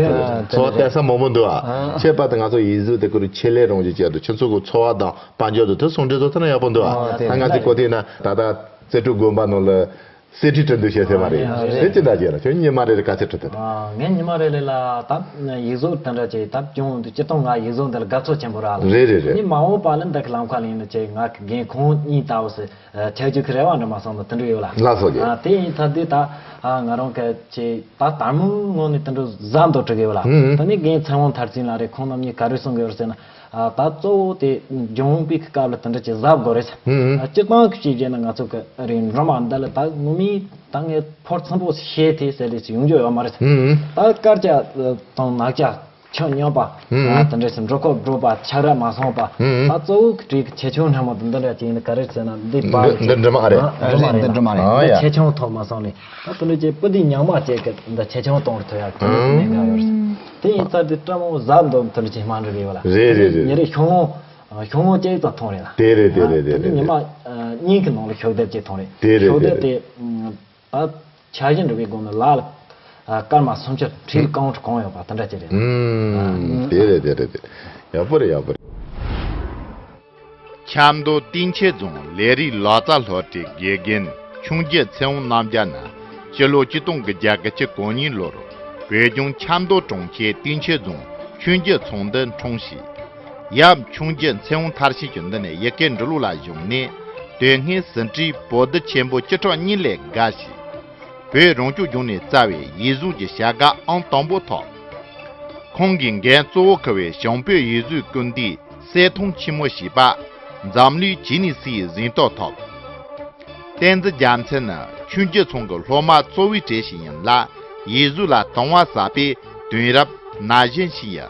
ཚོ་ཨ་འཚོ་བ་བལྟས་ས་མང་པོ་འདུག་ཨ། ཨ། ཁྱད་པར་དུ་ང་ཚོ་ཡིག་གཟུགས་དེ་ཁུར་ཆེད་ལས་རང་བཞིན་ཅན་དུ་ཁྱེད་ཚོ་གི་འཚོ་བ་དང་དཔལ་འབྱོར་དུ་དེ་ཟུང་འབྲེལ་བཟོ་ཐུབ་ན་ཡག་པོ་འདུག་ཨ། ཨ་དེ་ད་ང་ཚོ་གོ་ཐོས་ན་ད་ལྟ་རྩེ་སྤྲུལ་དགོན་པ་ནང་ལ་གསེར་ཁྲི་བྲིས་འདུག་བཤད་ཚད་མ་རེད། ཨ་རེད། དེ་ཅི་འདྲ་བྱས་ན་ཁྱོད་ཉི་མ་རེ་རེ་ག་ཚོད་བྲིས་ཐུབ། ཨ་ངས་ཉི་མ་རེ་རེ་ལ་ད་ཡིག་གཟུགས་དེ་འདྲ་ཅིག་ད་སྐྱོང་འདུག་སྤྱིར་བཏང་ང་ཡིག་གཟུགས་འདི་ལ་དགའ་ཚོར་ཆེན་པོ་རག་ལ། རེད་རེད་རེད། ནི་མ་འོངས་པ་ལ་འདི་གི་ལམ་ཁ་ལ་ཡིན་ན་ཅིག་ང་གི་འགན་ཁུར་གཉིས་ལྟ་བུ་ཟེར། ཆ་རྒྱུས་ཀྱི་རེ་བ་འདྲ་མ་སོང་ན་དེ་འདྲ་ཡོད་ལ། ལགས་སོ་རྒྱལ། ཨ་དེ་ཡིན་ཚ་དུས་ད་ཨ་ང་རང་གི་ཅིག་ད་དར་མོའི་ངང་ནས་དེ་འདྲ་གཟབ་མདོག་བྲི་གི་ཡོད་ལ། ཧུམ་ཧུམ། ད་ནི་རྒན་ཚེ་དབང་མཐར་ཕྱིན་ལགས་རེད། ཁོང་རྣམ་གཉིས་ག་རེ་གསུང་གི་ཡོད་ཟེར་ན། ཨ་ད་གཙོ་བོ་དེ་སྦྱོང་བའི་སྐབས་ལ་དེ་འདྲ་ཅིག་གཟབ་དགོས་རེད། ཧུམ་ཧུམ། ཨ་སྤྱིར་བཏང་གི་ཅིག་བྱས་ན་ང་ཚོ་གི་རིགས་འགྲོ་མ་འདི་ལ་ད་ངོ་མས་ད་ངས་ཕོར་ཚང་པོ་ཤེས་ཐེ་ཟེར་ལས་ཅིག་ཡོང་རྒྱུ་ཡོད་མ་རེད། ཧུམ་ཧུམ། ད་དཀར་ཆ་དང་ནག་ཆ། ཆང་སྙོམས་པ། ཨ་དེ་འདྲ་ཞིག་འགྲོ་ཁོག་འགྲོ་པ་ཆག་ར་མ་སོང་པ། ཨ་གཙོ་བོ་གི་བྲིས་ཀྱི་ཆེ་ཆུང་འདྲ་མོ་དེ་འདི་འདྲ་ཅིག་ཡིན་ན་ག་རེ་ཟེར་ན་འདི་འདི་འདི་འདི་འདྲ་མ་རེད། ཨ་འདི་འདྲ་མ་རེད། ཨ་ཡ། ཆེ་ཆུང་ཐོག་མ་སོང་ལེ། ད་དེ་འདྲ་ཅིག་སྤུ་ལྡེ་ཉག་མ་ཅིག་གི་འདི་ཆེ་ཆུང་གཏོང་རུ་ཐུབ་ཡ་དེ་འདྲ་ཞིག་གནད་འགག་ཡོད་རེད། དེ་ཡིན་ཚར་དུས་སྤྲ་མོ་གཟབ་མདོག་དེ་འདྲ་ཅིག་མ་འགྲོ་གི་ཡོད་ལ། རེད་རེད་རེད། ཉིན་རེ་ཤོག་ངོས་ཤོག་ངོས་གཅིག་ཙམ་མཐོང་རེད་ལ། དེ་རེད་དེ་རེད་དེ་རེད། ཉི་མ་གཉིས་ཀྱི་ནང་ལ་ཤོག་ལྡེབ་གཅིག་མཐོང་རེད། དེ་རེད་ཤོག་ལྡེབ་དེ། ད་འཆར་གཞི་འགྲུབ་པའི་སྒོ་ནས་ལ་ལ་སྐར་མ་སུམ་ཅུ་ཁྲིའི་ཀའུན་ཊི་གང་ཡོད་པ་དེ་འདྲ་ཅིག་རེད། ཨུམ། དེ་རེད་དེ་རེད་དེ་རེད། ཡག་པོ་རེད་ཡག་པོ་རེད། ཆབ་མདོ་སྟེང་ཆེན་རྫོང་ལས་རིགས་ལག་རྩལ་སློབ་གྲྭའི་དགེ་རྒན་ཆོས་རྒྱལ་ཚེ་དབང་རྣམ་རྒྱལ་ནི་སྤྱི་ལོ་ཆིག་སྟོང་དགུ་བརྒྱ་གོ་གཉིས་ལོར་བོད་ལྗོངས་ཆབ་མདོ་གྲོང་ཁྱེར་སྟེང་ཆེན་རྫོང་ཆོས་རྒྱལ་ཚང་དུ་འཁྲུངས་ཤིང་། ཡབ་ཆོས་རྒྱལ་ཚེ་དབང་མཐར་ཕྱིན་གྱི་མདུན་ནས་ཡི་གེ་འབྲི་ཀློག་ལ་སྦྱངས་ནས་དེ་སྔའི་ཟིན་བྲིས་པོ་ཏི་ཆེན་པོ་བཅུ་ཕྲག་གཉིས་ལས་བརྒལ་ཞིང་། བོད་རང་སྐྱོང་ལྗོངས་ནས་བསྩལ་བའི་ཡིག་གཟུགས་ཀྱི་བྱ་དགའ་ཨང་དང་པོ་ཐོབ། ཁོང་གིས་འགན་གཙོ་བོ་འཁུར་བའི་ཞང་བོད་ཡིག་གཟུགས་ཀུན་བཏུས་གསེར་ཐང་ཆེན་མོ་ཞེས་པ་འཛམ་གླིང་ཇི་ནི་སིའི་གཟེངས་རྟགས་ཐོབ། བསྟན་འཛིན་རྒྱལ་མཚན་ནི་ཆོས་རྒྱལ་ཚང་གི་སློབ་མ་གཙོ་བོའི་གྲས་ཤིག་ཡིན་ལ། ཡིག་གཟུགས་ལ་དུང་བ་ཟབ་པའི་དུས་རབས་ན་གཞོན་ཞིག་ཡིན།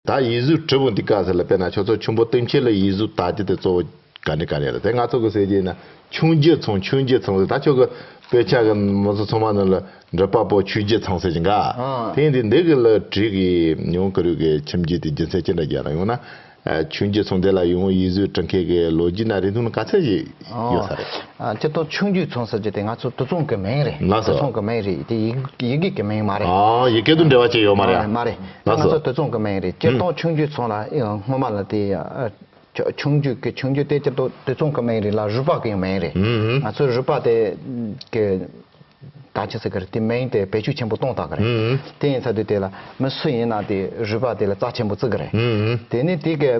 ད་ཡིག་གཟུགས་བྲིས་པོ་འདི་ག་ཟེར་ལ་དཔེར་ན་ཁྱོད་ཚོ་ཆུང་པོ་སྟེང་ཆེན་ལ་ཡིག་གཟུགས་དར་རྒྱུ་དེ་གཙོ་བོ་ག་འདྲ་ག་རེ་ལ་དེ་ང་ཚོ་གི་ཟེར་རྒྱུ་ཡིན་ན་ཆུང་རྒྱུ་ཚང་ཆུང་རྒྱུ་ཚང་ཟེར་ད་ཁྱོད་གི་དཔེ་ཆ་གི་མི་ཚོ་ཚང་མ་ནང་ལ་འབྲི་པ་པོ་ཆུང་རྒྱུ་ཚང་ཟེར་གྱི་འགའ། ཨ། དེ་འདི་འདི་གི་ལ་བྲིས་གི་ཡོང་གི་རུ་གི་ཁྱིམ་རྒྱུད་དེ་རྒྱུ་མཚན་ཅི་འདྲ་རྒྱག་ན་ཡོང་ན། ཨ། ཆུང་རྒྱུ་ཚང་དེ་ལ་ཡོང་ཡིག་གཟུགས་བྲིས་མཁན་གི་ལོ་རྒྱུས་ན་རིང་ཐུང་ན་ག་ཚད་ཞིག་ཡོད་ས་རེད། ཨ། སྤྱིར་བཏང་ཆུང་རྒྱུ་ཚང་ཟེར་རྒྱུ་དེ་ང་ཚོ་དུད་ཚང་གི་མིང་རེད། ལགས་སོ། དུད་ཚང་གི་མིང་རེད། དེ་ཡི་ཡི་གེ་གི་མིང་མ་རེད། ཨ། ཡི་གེ་དང་འབྲེལ་བ་ཅིག་ཡོད་མ་རེད། མ་རེད་མ་རེད། ལགས་སོ། ང་ཚོ་དུད་ཚང་གི་མིང་རེད། སྤྱིར་བཏང་ཆུང་རྒྱུ་ཚང་ལ་ཨ་སྔོན་མ་ལ་དེ་ཨ་ཆུ་ཆུང་རྒྱུ་གི་ཆུང་རྒྱུ་དེ་སྤྱིར་བཏང་དུད་ཚང་གི་མིང་རེད་ལ་རུས་པ་གི་མིང་རེད། ཧུམ་ཧུམ། ང་ཚོ་རུས་པ་དེ་གི་ད་ཆི་ཟེར་གི་རེད། དེ་མིང་དེ་བེད་སྤྱོད་ཆེན་པོ་གཏོང་བཏང་གི་རེད། ཧུམ་ཧུམ། དེ་ཡིན་ཚ་དུས་དེ་ལ་མི་སུ་ཡིན་ན་དེ་རུས་པ་དེ་ལ་རྩ་ཆེན་པོ་བརྩི་གི་རེད། ཧུམ་ཧུམ། དེ་ནས་དེ་གི་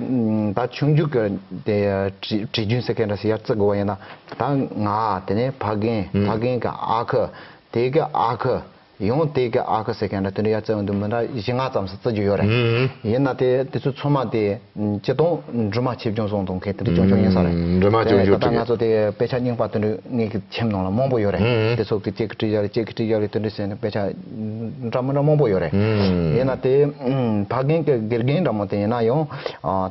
ད་ཆུང་རྒྱུ་གི་དེ་བྲིས་བྲིས་རྒྱུན་ཟེར་མཁན་འདྲ་ཞིག་ཡར་བརྩི་དགོས་པ་ཡིན་ན་ད་ང་དེ་ནས་ཕ་རྒན། ཧུམ། ཕ་རྒན་གི་ཨ་ཁུ། དེ་གི་ཨ་ཁུ། ཡང་དེ་གི་ཨ་ཁུ་ཟེར་མཁན་འདྲ་དེ་འདྲ་ཡར་བརྩི་འོང་དུས་མི་འདྲ་བཞི་ལྔ་ཙམ་ཞིག་བརྩི་རྒྱུ་ཡོད་རེད། ཧུམ། ཡིན་ན་དེ་དེ་ཚོ་ཚང་མ་དེ་སྤྱིར་བཏང་སྦྲུམ་མ་ཆེད་སྦྱོང་བཟོ་གཏོང་མཁན་དེ་འདྲ་རྐྱང་རྐྱང་ཡིན་ས་རེད། སྦྲུམ་མ་རྐྱང་རྐྱང་ད་ལྟ་ང་ཚོ་དེ་དཔེ་ཆ་རྙིང་པ་དེ་འདྲ་ངེད་ཀྱི་ཁྱིམ་ནང་ལ་མང་པོ་ཡོད་རེད། ཧུམ། དེ་ཚོ་གི་གཅིག་གིས་བྲིས་བཞག་རེད། གཅིག་གིས་བྲིས་བཞག་རེད། དེ་འདྲ་ཟེར་ནས་དཔེ་ཆ་འདྲ་མི་འདྲ་མང་པོ་ཡོད་རེད། ཧུམ། ཡིན་ན་དེ་ཕ་རྒན་གི་དགེ་རྒན་འདྲ་མོ་དེ་ཡིན་ན་ཡང་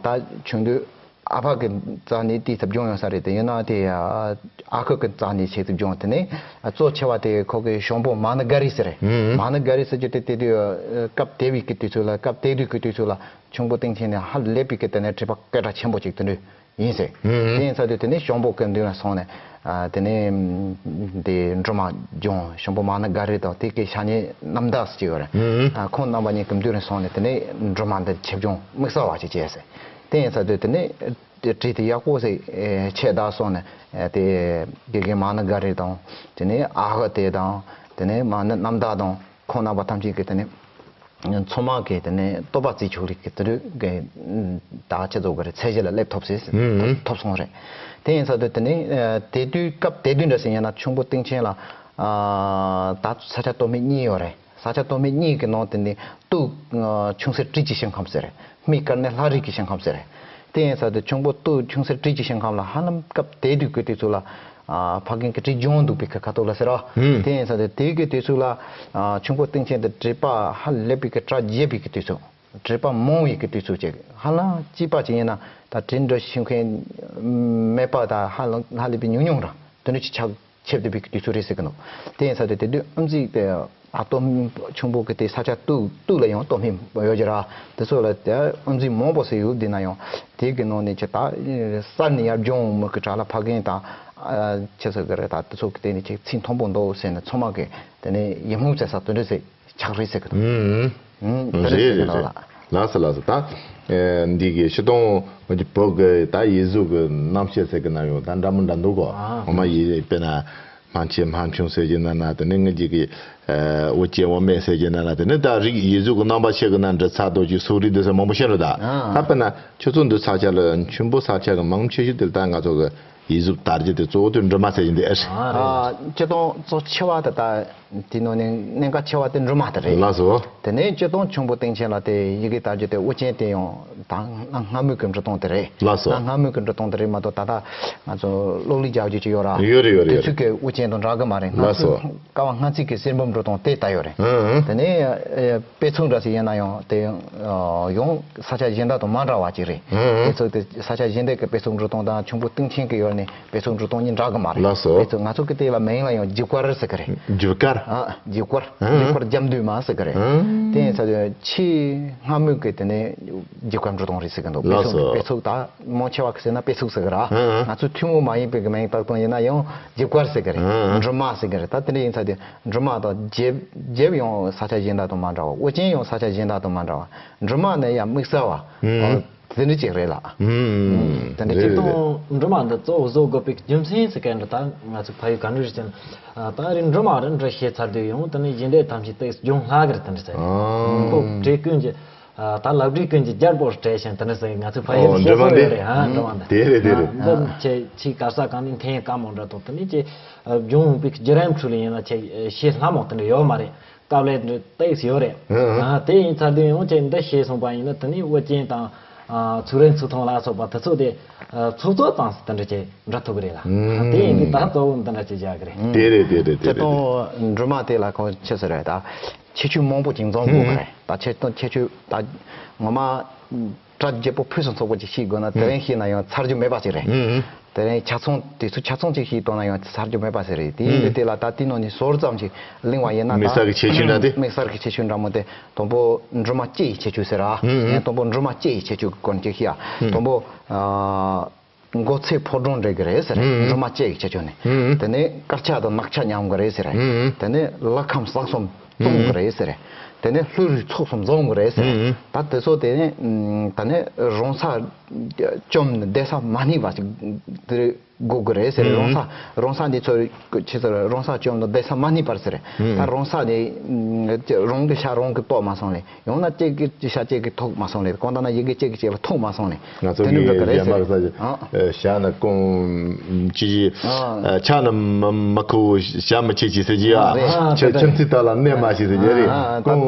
ད་ཆུང་དུས། ཨ་ཕ་གི་རྩ་ནས་དེའི་ཚབ་སྦྱོང་ཡོང་ས་རེད། དེ་ཡིན་ན་དེ་ཨ་ཁུ་གི་རྩ་ནས་ཆེད་དུ་སྦྱོང་། དེ་ནས་གཙོ་ཆེ་བ་དེ་ཁོ་གི་གཞུང་པོ་མ་ཎི་ག་རི་ཟེར་རེད། ཧུམ། མ་ཎི་ག་རི་ཟེར་རྒྱུ་དེ་དེ་དུས་སྐབས་དེ་བའི་གི་དུས་ཚོད་ལ་སྐབས་དེ་དུས་ཀྱི་དུས་ཚོད་ལ་ཆུང་པོ་སྟེང་ཆེན་ནས་ཧ་ལས་པའི་གི་དེ་ནས་བྲིས་པ་སྐད་གྲགས་ཆེན་པོ་ཅིག་དེ་འདྲ་ ཡིན་ཟེར། ཨུམ། དེ་ཡིན་ས་དུས་དེ་ནས་ཞང་པོ་གི་མདུན་ལ་སོང་ནས། ཨ། དེ་ནས་དེ་སྒྲོལ་མ་ལྗོངས་ཞང་པོ་མ་ཎི་ག་རི་དང་དེ་གི་ཤ་ཉེ་རྣམ་དག་ཅིག་ཡོད་རེད། ཨུམ། ཨ། ཁོང་རྣམ་པ་གཉིས་ཀྱི་མདུན་ལ་སོང་ནས་དེ་ནས་སྒྲོལ་མ་འདི་ཆོས་སྐྱོང་དམིགས་བསལ་བ་ཅིག་བྱས་ཟེར། དེ་ཡིན་ས་དུས་དེ་ནས་དེ་བྲིས་དེ་ཡག་པོ་ཟེར་ཆེ་བདག་སོང་ནས། ཨ། དེ་དགེ་རྒན་མ་ཎི་ག་རི་དང་དེ་ནས་ཨ་ཧ་དེ་དང་དེ་ནས་མ་ཎི་རྣམ་དག་དང་ཁོང་རྣམ་པ་ཐམས་ཅད་ཀྱིས་དེ་ནས། ཚང་མ་གིས་དེ་ནས་བསྟོད་པ་བརྩི་ཆོག་རིགས་ཀྱི་དེ་རིགས་ཀྱི་ད་ཆེ་ཚོ་གི་རེད། ཚད་གཞི་ལ་སླེབས་ཐུབ་ཟེར། ཨུམ། ཐོབ་སོང་རེད། དེ་ཡིན་ས་དུས་དེ་ནས། ཨ། དེ་དུས་སྐབས་དེ་དུས་འདྲ་ཟེར་ཡིན་ན་ཆུང་པོ་སྟེང་ཆེན་ལ། ཨ། ད་ས་སྐྱ་སྟོད་སྨད་གཉིས་ཡོད་རེད། ས་སྐྱ་སྟོད་སྨད་གཉིས་ཀྱི་ནང་དེ་ནས་སྟོད། ཨ། ཆུང་སེར་བྲིས་ཀྱི་ཞིང་ཁམས་ཟེར་རེད། སྨད་ཀར་ནས་ལྷ་རིས་ཀྱི་ཞིང་ཁམས་ཟེར་རེད། དེ་ཡིན་ས་དུས་ཆུང་པོ་སྟོད་ཆུང་སེར་བྲིས་ཀྱི་ཞིང་ཁམས་ལ་ཧ་ལམ་སྐབས་དེ་དུས་ཀྱི་དུས་ཚོད་ལ། ཨ། ཕ་རྒན་གྱི་བྲིས་སྦྱོང་འདུག་པའི་ཁ་ཁ་ཐུག་ལ་ཟེར་བ། ཨུམ། དེ་ཡིན་ས་དེ་དེའི་གི་དུས་ཚོད་ལ། ཨ། ཆུང་པོ་སྟེང་ཆེན་དུ་བྲིས་པ་ཧ་ལས་པའི་གི་སྒྲ་རྒྱས་པའི་གི་དུས་ཚོད། བྲིས་པ་མང་བའི་གི་དུས་ཚོད་ཅིག་ཧ་ལམ་གཅིག་པ་ཅིག་ཡིན་ན་ད་བྲིས་འབྲི་ཤེས་མཁན་མེད་པ་ད་ཧ་ལམ་ཧ་ལས་པའི་ཉུང་ཉུང་ར་དེ་འདྲ་ཅིག་ཆགས་ཆེབ་བསྡད་པའི་གི་དུས་ཚོད་རེད་ཟེར་གི་འདུག་དེ་ཡིན་ས་དེ་དེ་དུས་ཨམ་གཙིགས་དེ། ཨ། སྟོད་ཆུང་པོ་གི་དེ་ས་ཆ་སྟོད་སྟོད་ལ་ཡང་སྟོད་སྨད་ཡོད་ཀྱི་ར། དེ་ཚོ་ལ་དེ་ཨམ་གཙིགས་མང་པོ་ཟེར་ཡོད་དེ་ན་ཡང་དེ་གི་ནང་ནས་ཅི་ད་གསར་ནས་ཡར་སྦྱོང་མི་གི་གྲས་ལ་ཕ་རྒན་དང་། ཨ། ཆེ་ས་གི་རེད། ད་དེ་ཚོ་གི་སྟེང་ནས་ཅིག་ཚིག་མཐོན་པོ་འདུག་ཟེར་ནས་ཚང་མ་གི་དེ་ནས་ཡིད་སྨོན་བྱེད་ས་དེ་འདྲ་ཟེར་ཆགས་རེད་ཟེར་གི་འདུག་ཨུམ། ཨུམ། དེ་འདྲ་རེད་ཟེར་གི་རེད་འདུག་རེད། ལ། ལགས་སོ་ལགས་སོ། ད། ཨེ། འདི་གི་སྤྱིར་བཏང་བོད་ཀྱི་ད་ཡིག་གཟུགས་ཀྱི་རྣམ་བཤད་ཟེར་གི་ན་ཡང་ད་འདྲ་མི་འདྲ་འདུག་གོ་ཨ། ངོ་མ་ཡིག་དཔེར་ན། སྨན་ཆེན་སྨན་ཆུང་ཟེར་གྱི་ན་ན། དེ་ནས་ངེད་ཀྱི་གི། ཨ། དབུ་ཅན་དབུ་སྨད་ཟེར་གྱི་ན་ན། དེ་ནས་ད་རིགས་ཡིག་གཟུགས་ཀྱི་རྣམ་པ་ཕྱེ་གི་ན་འབྲི་ཚར་དོ་ཅིག་སོགས་རིགས་འདི་ཚོ་མང་པོ་ཤེས་རེད་ད། ཨ། ད་དཔེར་ན་ཁྱོད་ཚོ་འདི་ས་ཆ་ལ་ཆུང་པོ་ས་ཆ་གི་མང་ཆེ་ཤོས་དེ་ད་ང་ཚོ་གི་ཡིག་གཟུགས་དར་རྒྱས་དེ་གཙོ་བོ་དེ་འབྲི་མ་ཟེར་གྱི་འདི་ཨེ་རེད། ཨ། རེད། ཨ། སྤྱིར་བཏང་གཙོ་ཆེ་བ་དེ་ད་དེ་ནང་ནས་གནད་འགག་ཆེ་བ་དེ་འབྲི་མ་དེ་རེད། ལགས་སོ། དེ་ནས་སྤྱིར་བཏང་ཆུང་པོ་སྟེང་ཆེན་ལ་དེ་ཡི་གེ་དར་རྒྱས་དེ་དབུ་ཅན་དེ་ཡང་ད་གནའ་སྔ་མོའི་གི་འབྲི་སྟངས་དེ་རེད། ལགས་སོ། གནའ་སྔ་མོའི་གི་འབྲི་སྟངས་དེ་རེད་མ་གཏོགས་ད་ལྟ་ང་ཚོ་གློག་ཀླད་རྒྱག་རྒྱུ་ཅིག་ཡོད་ར། ཡོད་རེད་ཡོད་རེད། དེ་ཡོད་ཚོད་རེད། ཀྱི་དབུ་ཅན་དང་འདྲ་གི་མ་རེད། ལགས་སོ། སྔ་ཚོད་ཀ་བ་སྔ་ཚིག་གི་གསེར་འབུམ་འབྲི་སྟངས་དེ་ལྟ་ཡོད་རེད། ཨང་ཨང་། དེ་ནས་ཨེ། དཔེ་ཚོགས་འདྲ་ཞིག་ཡིན་ན་ཡང་དེ་ཡང་ས་ཆ་གཞན་དག་དང་མ་འདྲ་བ་ཅིག་རེད། ཨང་ཨང་། དཔེ་ཚོགས་དེ་ས་ཆ་གཞན་དག་གི་དཔེ་ཚོགས་འབྲི་སྟངས་དང་ཆུང་པོ་སྟེང་ཆེན་གྱི་ཡོད་ནས་དཔེ་ཚོགས་འབྲི་སྟངས་གཉིས་འདྲ་གི་མ་རེད། ལགས་སོ། དཔེ་ཚོགས་ང་ཚོ་གི་དེ་ལ་མིང་ལ་ཡང་རྒྱུ་སྐར་ཟེར་གི་རེད། རྒྱུ་སྐར། ཨ། རྒྱུ་སྐར། ཨང་། རྒྱུ་སྐར་རྒྱབ་མདུན་མ་ཟེར་གི་རེད། ཨང་། དེ་ཡིན་ས་དེ་ཆེས་སྔ་མོའི་གི་དེ་ནས་རྒྱུ་སྐར་འབྲི་སྟངས་རེད་ཟེར་གི་འདུག་ལགས་སོ། དཔེ་ཚོགས་དཔེ་ཚོགས་ད་མང་ཆེ་བ་གི་ཟེར་ན་དཔེ་ཚོགས་ཟེར་གི་ར། ཨང་ཨང་། ང་ཚོ་ཐུན་མོང་མ་ཡིན་པའི་གི་མིང་བཏགས་སྟངས་ཡིན་ན་ཡང་རྒྱུ་སྐར་ཟེར་གི་རེད། ཨང་ཨང་། འབྲི་མ་ཟེར་གི་རེད། ད་དེ་འདྲ་ཡིན་ས་དེ་འབྲི་མ་དང་རྒྱབ་རྒྱབ་ཡང་ས་ཆ་གཞན་དག་དང་མ་འདྲ་བ། དབུ་ཅན་ཡང་ས་ཆ་གཞན་དག་དང་མ་འདྲ་བ། འབྲི་མ་ནི་ཡང་དམིགས་བསལ་བ། ཨང་། དེ་འདྲ་ཅིག་རེད་ལ། ཨང་། དེ་འདྲ་རེད་ཅིག་རེད་རེད། དང་འབྲི་མ་འདི་གཙོ་བོ་བཟོ་དགོས་པའི་རྒྱུ་མཚན་ཟེར་གི་འདྲ་ད་ང་ཚོ་ཕ་ཡུལ་ག་འདྲ་རེད་ཟེར་ན། ད་རེས་འབྲི་མ་རེ་འབྲི་ཤེས་ཚར་དུས་ཡང་དེ་ནས་གཞན་སྡེ་ཐམས་ཅད་ཏོག་ཙམ་སྦྱོང་སླ་གི་རེད། དེ་འདྲ་ཟེར། ཨང་། ཁོ་བྲིས་ཀུན་གྱི། ཨ། ད་ལག་བྲིས་ཀུན་གྱི་རྒྱལ་པོ་རེད་ཞེས་དེ་འདྲ་ཟེར། ང་ཚོའི་ཕ་ཡུལ་ཨོ་ལ་འབྲི་བཤད་མ་སྲོལ་དེ། ཡོད་རེད། ཨ། འབྲི་མ་འདི། དེ་རེད་དེ་རེད། ཨ། འདི་ཁྱེད་ཕྱིའི་ག་ས་གང་ནས་འཐེན་དཀའ་མོ་འདྲ་དང་དེ་ནས་ཁྱེད་སྦྱོང་ཡོང་པའི་བརྒྱུད་རིམ་ཁྲོད་ལ་ཡིན་ན་ཁྱེད་ཤེས་སླ་མོ་དེ་འདྲ་ཡོད་མ་རེད། དཀའ་ལས་འདྲ་ཏོག་ཙམ་ཡོད་རེད། ཨ། ཨ། དེ་ཡིན་ཚར་དུས་ཡང་ཁྱེད་འདི་ཤེས་སོང་པ་ཡིན་ན་དེ་ནས་དབུ་ཅན་དང་། ཨ། ཚུགས་རིང་ཚུགས་ཐུང་ལ་སོགས་པ་དེ་ཚོ་དེ། ཨ། ཚོགས་གཙོ་ཙམ་ཟེར་དེ་འདྲ་ཅིག་འདྲ་ཐུབ་ཀྱི་རེད་ལ། ཨ། དེ་ཡིན་དུས་ད་གཙོ་བོ་འདི་འདྲ་ཅིག་བཞག་གི་རེད། དེ་རེད་དེ་རེད་དེ་རེད། ཁྱེད་རང་འབྲི་མ་དེ་ལ་ཁོང་ཆེ་ས་རེད་ད། ཁྱད་ཆོས་མང་པོ་ཅིག་འཛོམས་དགོས་ཀྱི་རེད། ད་ཁྱེད་རང་ཁྱད་ཆོས་ད་ངོ་མ་སྒྲ་བརྗེ་པོ་ཕུན་སུམ་ཚོགས་པོ་ཅིག་ཤེས་དགོས་ན་དེ་རིང་ཤེས་ན་ཡང་ཚར་རྒྱུ་མེད་པ་ཅིག་རེད། དེ་རིང་ཆ་ཚང་དེ་ཚོ་ཆ་ཚང་ཅིག་ཤེས་བཏང་ན་ཡང་ཚར་རྒྱུ་མེད་པ་ཞིག་རེད། དེ་ཡིན་དུས་དེ་ལ་ད་དེ་ནང་ནས་ཟུར་ཙམ་ཞིག་གླེང་བ་ཡིན་ན་ད། དམིགས་བསལ་གྱི་ཁྱད་ཆོས་འདྲ་དེ། དམིགས་བསལ་གྱི་ཁྱད་ཆོས་འདྲ་མོ་དེ་དང་པོ་འབྲི་མ་སྐྱེ་ཡི་ཁྱད་ཆོས་ཟེར་ར། ངས་དང་པོ་འབྲི་མ་སྐྱེ་ཡི་ཁྱད་ཆོས་ཀྱི་སྐོར་ཅིག་ཤེས་ཡ། དང་པོ། ཨ། མགོ་ཚད་ཕོ་བྲང་འདྲ་གི་རེད་ཟེར། ཨུམ། འབྲི་མ་སྐྱེ་ཡི་ཁྱད་ཆོས་ནི། ཨུམ། དེ་ནས་དཀར་ཆག་དང་ནག་ཆག་མཉམ་གི་རེད་ཟེར། ཨུམ། དེ་ནས་ལྷ་ཁམས་ས་གསུམ་སྟོང་གི་རེད་ཟེར། དེ་ནས་ལྷ་རིས་ཚོགས་གསུམ་འཛོམས་གི་རེད་ཟེར། ཨུམ། ད་དེ་ཚོ་དེ་ནས་ཨུམ། ད་ནི་རང་ས་བཅོམ་ནས་བསྡད་ས་མ་རྙེད་པ་ཞིག་དེ་དགོས་གི་རེད་ཟེར། ཨུམ། རང་ས་རང་ས་འདི་ཚོ་ཆི་ཟེར། རང་ས་བཅོམ་ནས་བསྡད་ས་མ་རྙེད་པར་ཟེར། ཨུམ། ད་རང་ས་དེ་རང་གི་ཤ་རང་གིས་གཏོགས་མ་སོང་ལེ། ཡང་ན་ལྕེ་གི་ཤ་ལྕེ་གིས་ཐོགས་མ་སོང་ལེ། གང་ལྟར་ན་ཡི་གེ་ལྕེ་གི་ལྕེ་ལ་ཐོགས་མ་སོང་ལེ། ང་ཚོ་དེ་གི་འདྲ་གི་རེད་ཟེར། ཨ། ཤ་ནི་སྐོང་ཅི་ཅི། ཨ། ཆ་ནི་མི་མི་ཁུ་ཤ་མི་ཆེ་ཅི་ཟེར་གྱི་ཡ། ཨ། ཁྱིམ་མཚེས་དག་ལ་གནོད་མ་བྱེད་ཟེར་གྱི་རེད། ཨ། ཁོང་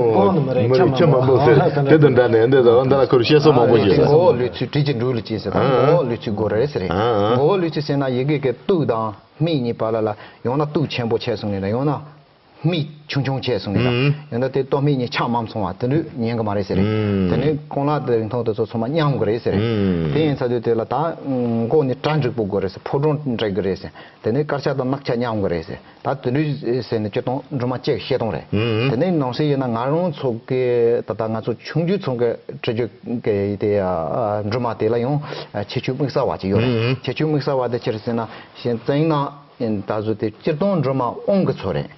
མི་རིགས་ཁྱི་མི་མོ་ཟེར། དེ་དང་འདྲ་ནས་འདི་ཟེར་འདི་ལ་ཁུར་བཤད་སྲོལ་མང་པོ་ཞིག་མགོ་བོ་ལུས་ཚུལ་དྲི་གི་འགྲོ་ལུས་ཅི་ཟེར། ད་མགོ་བོ་ལུས་ཚུལ་དགོས་རེད་ཟེར། ཨ། མགོ་བོ་ལུས་ཚུལ་ཟེར་ན་ཡི་གེ་གི་ཏུ་དང་སྨི་གཉིས་བར་ལ་ལ་ཡང་ན་ཏུ་ཆེན་པོ་ཆེ་སོང་ནས་ཡང་ན། སྨད་ཆུང་ཆུང་བྱས་སོང་ངས་ད། ཡང་ན་དེ་སྟོད་སྨད་གཉིས་ཆ་མ་མཚུངས་པ་དེ་འདྲ་ཉན་གི་མ་རེད་ཟེར། དེ་ནས་རྐང་ལག་དེ་རིང་ཐུང་དེ་ཚོ་ཚང་མ་མཉམ་གི་རེད་ཟེར། དེ་ཡིན་ཚ་དུས་དེ་ལ་ད་མགོ་ནས་གྲ་འགྲིག་པོ་དགོས་རེད་ཟེར། ཕོ་བྲང་འགྲིག་གི་རེད་ཟེར། དེ་ནས་དཀར་ཆག་དང་གནག་ཆག་མཉམ་གི་རེད་ཟེར། ད་དེ་འདྲ་ཟེར་ནས་སྤྱིར་བཏང་སྒྲོལ་མ་གཅིག་བཤད་སྟངས་རེད། དེ་ནས་ནང་བཞིན་ཡིན་ན་ང་རང་ཚོ་གི་ད་ལྟ་ང་ཚོ་ཆུང་རྒྱུན་ཚང་གི་ཁྲིད་རྒྱུ་གི་དེ་སྒྲོལ་མ་དེ་ལ་ཡང་ཁྱད་ཆོས་དམིགས་བསལ་བ་ཅིག་ཡོད་རེད། ཁྱད་ཆོས་དམིགས་བསལ་བ་དེ་ཅི་རེད་ཟེར་ན་གཞན་བཙན་ན། ད་གཟོད་དེ་སྤྱིར་བཏང་སྒྲོལ་མ་དབང་གི་ཚོགས་རེད།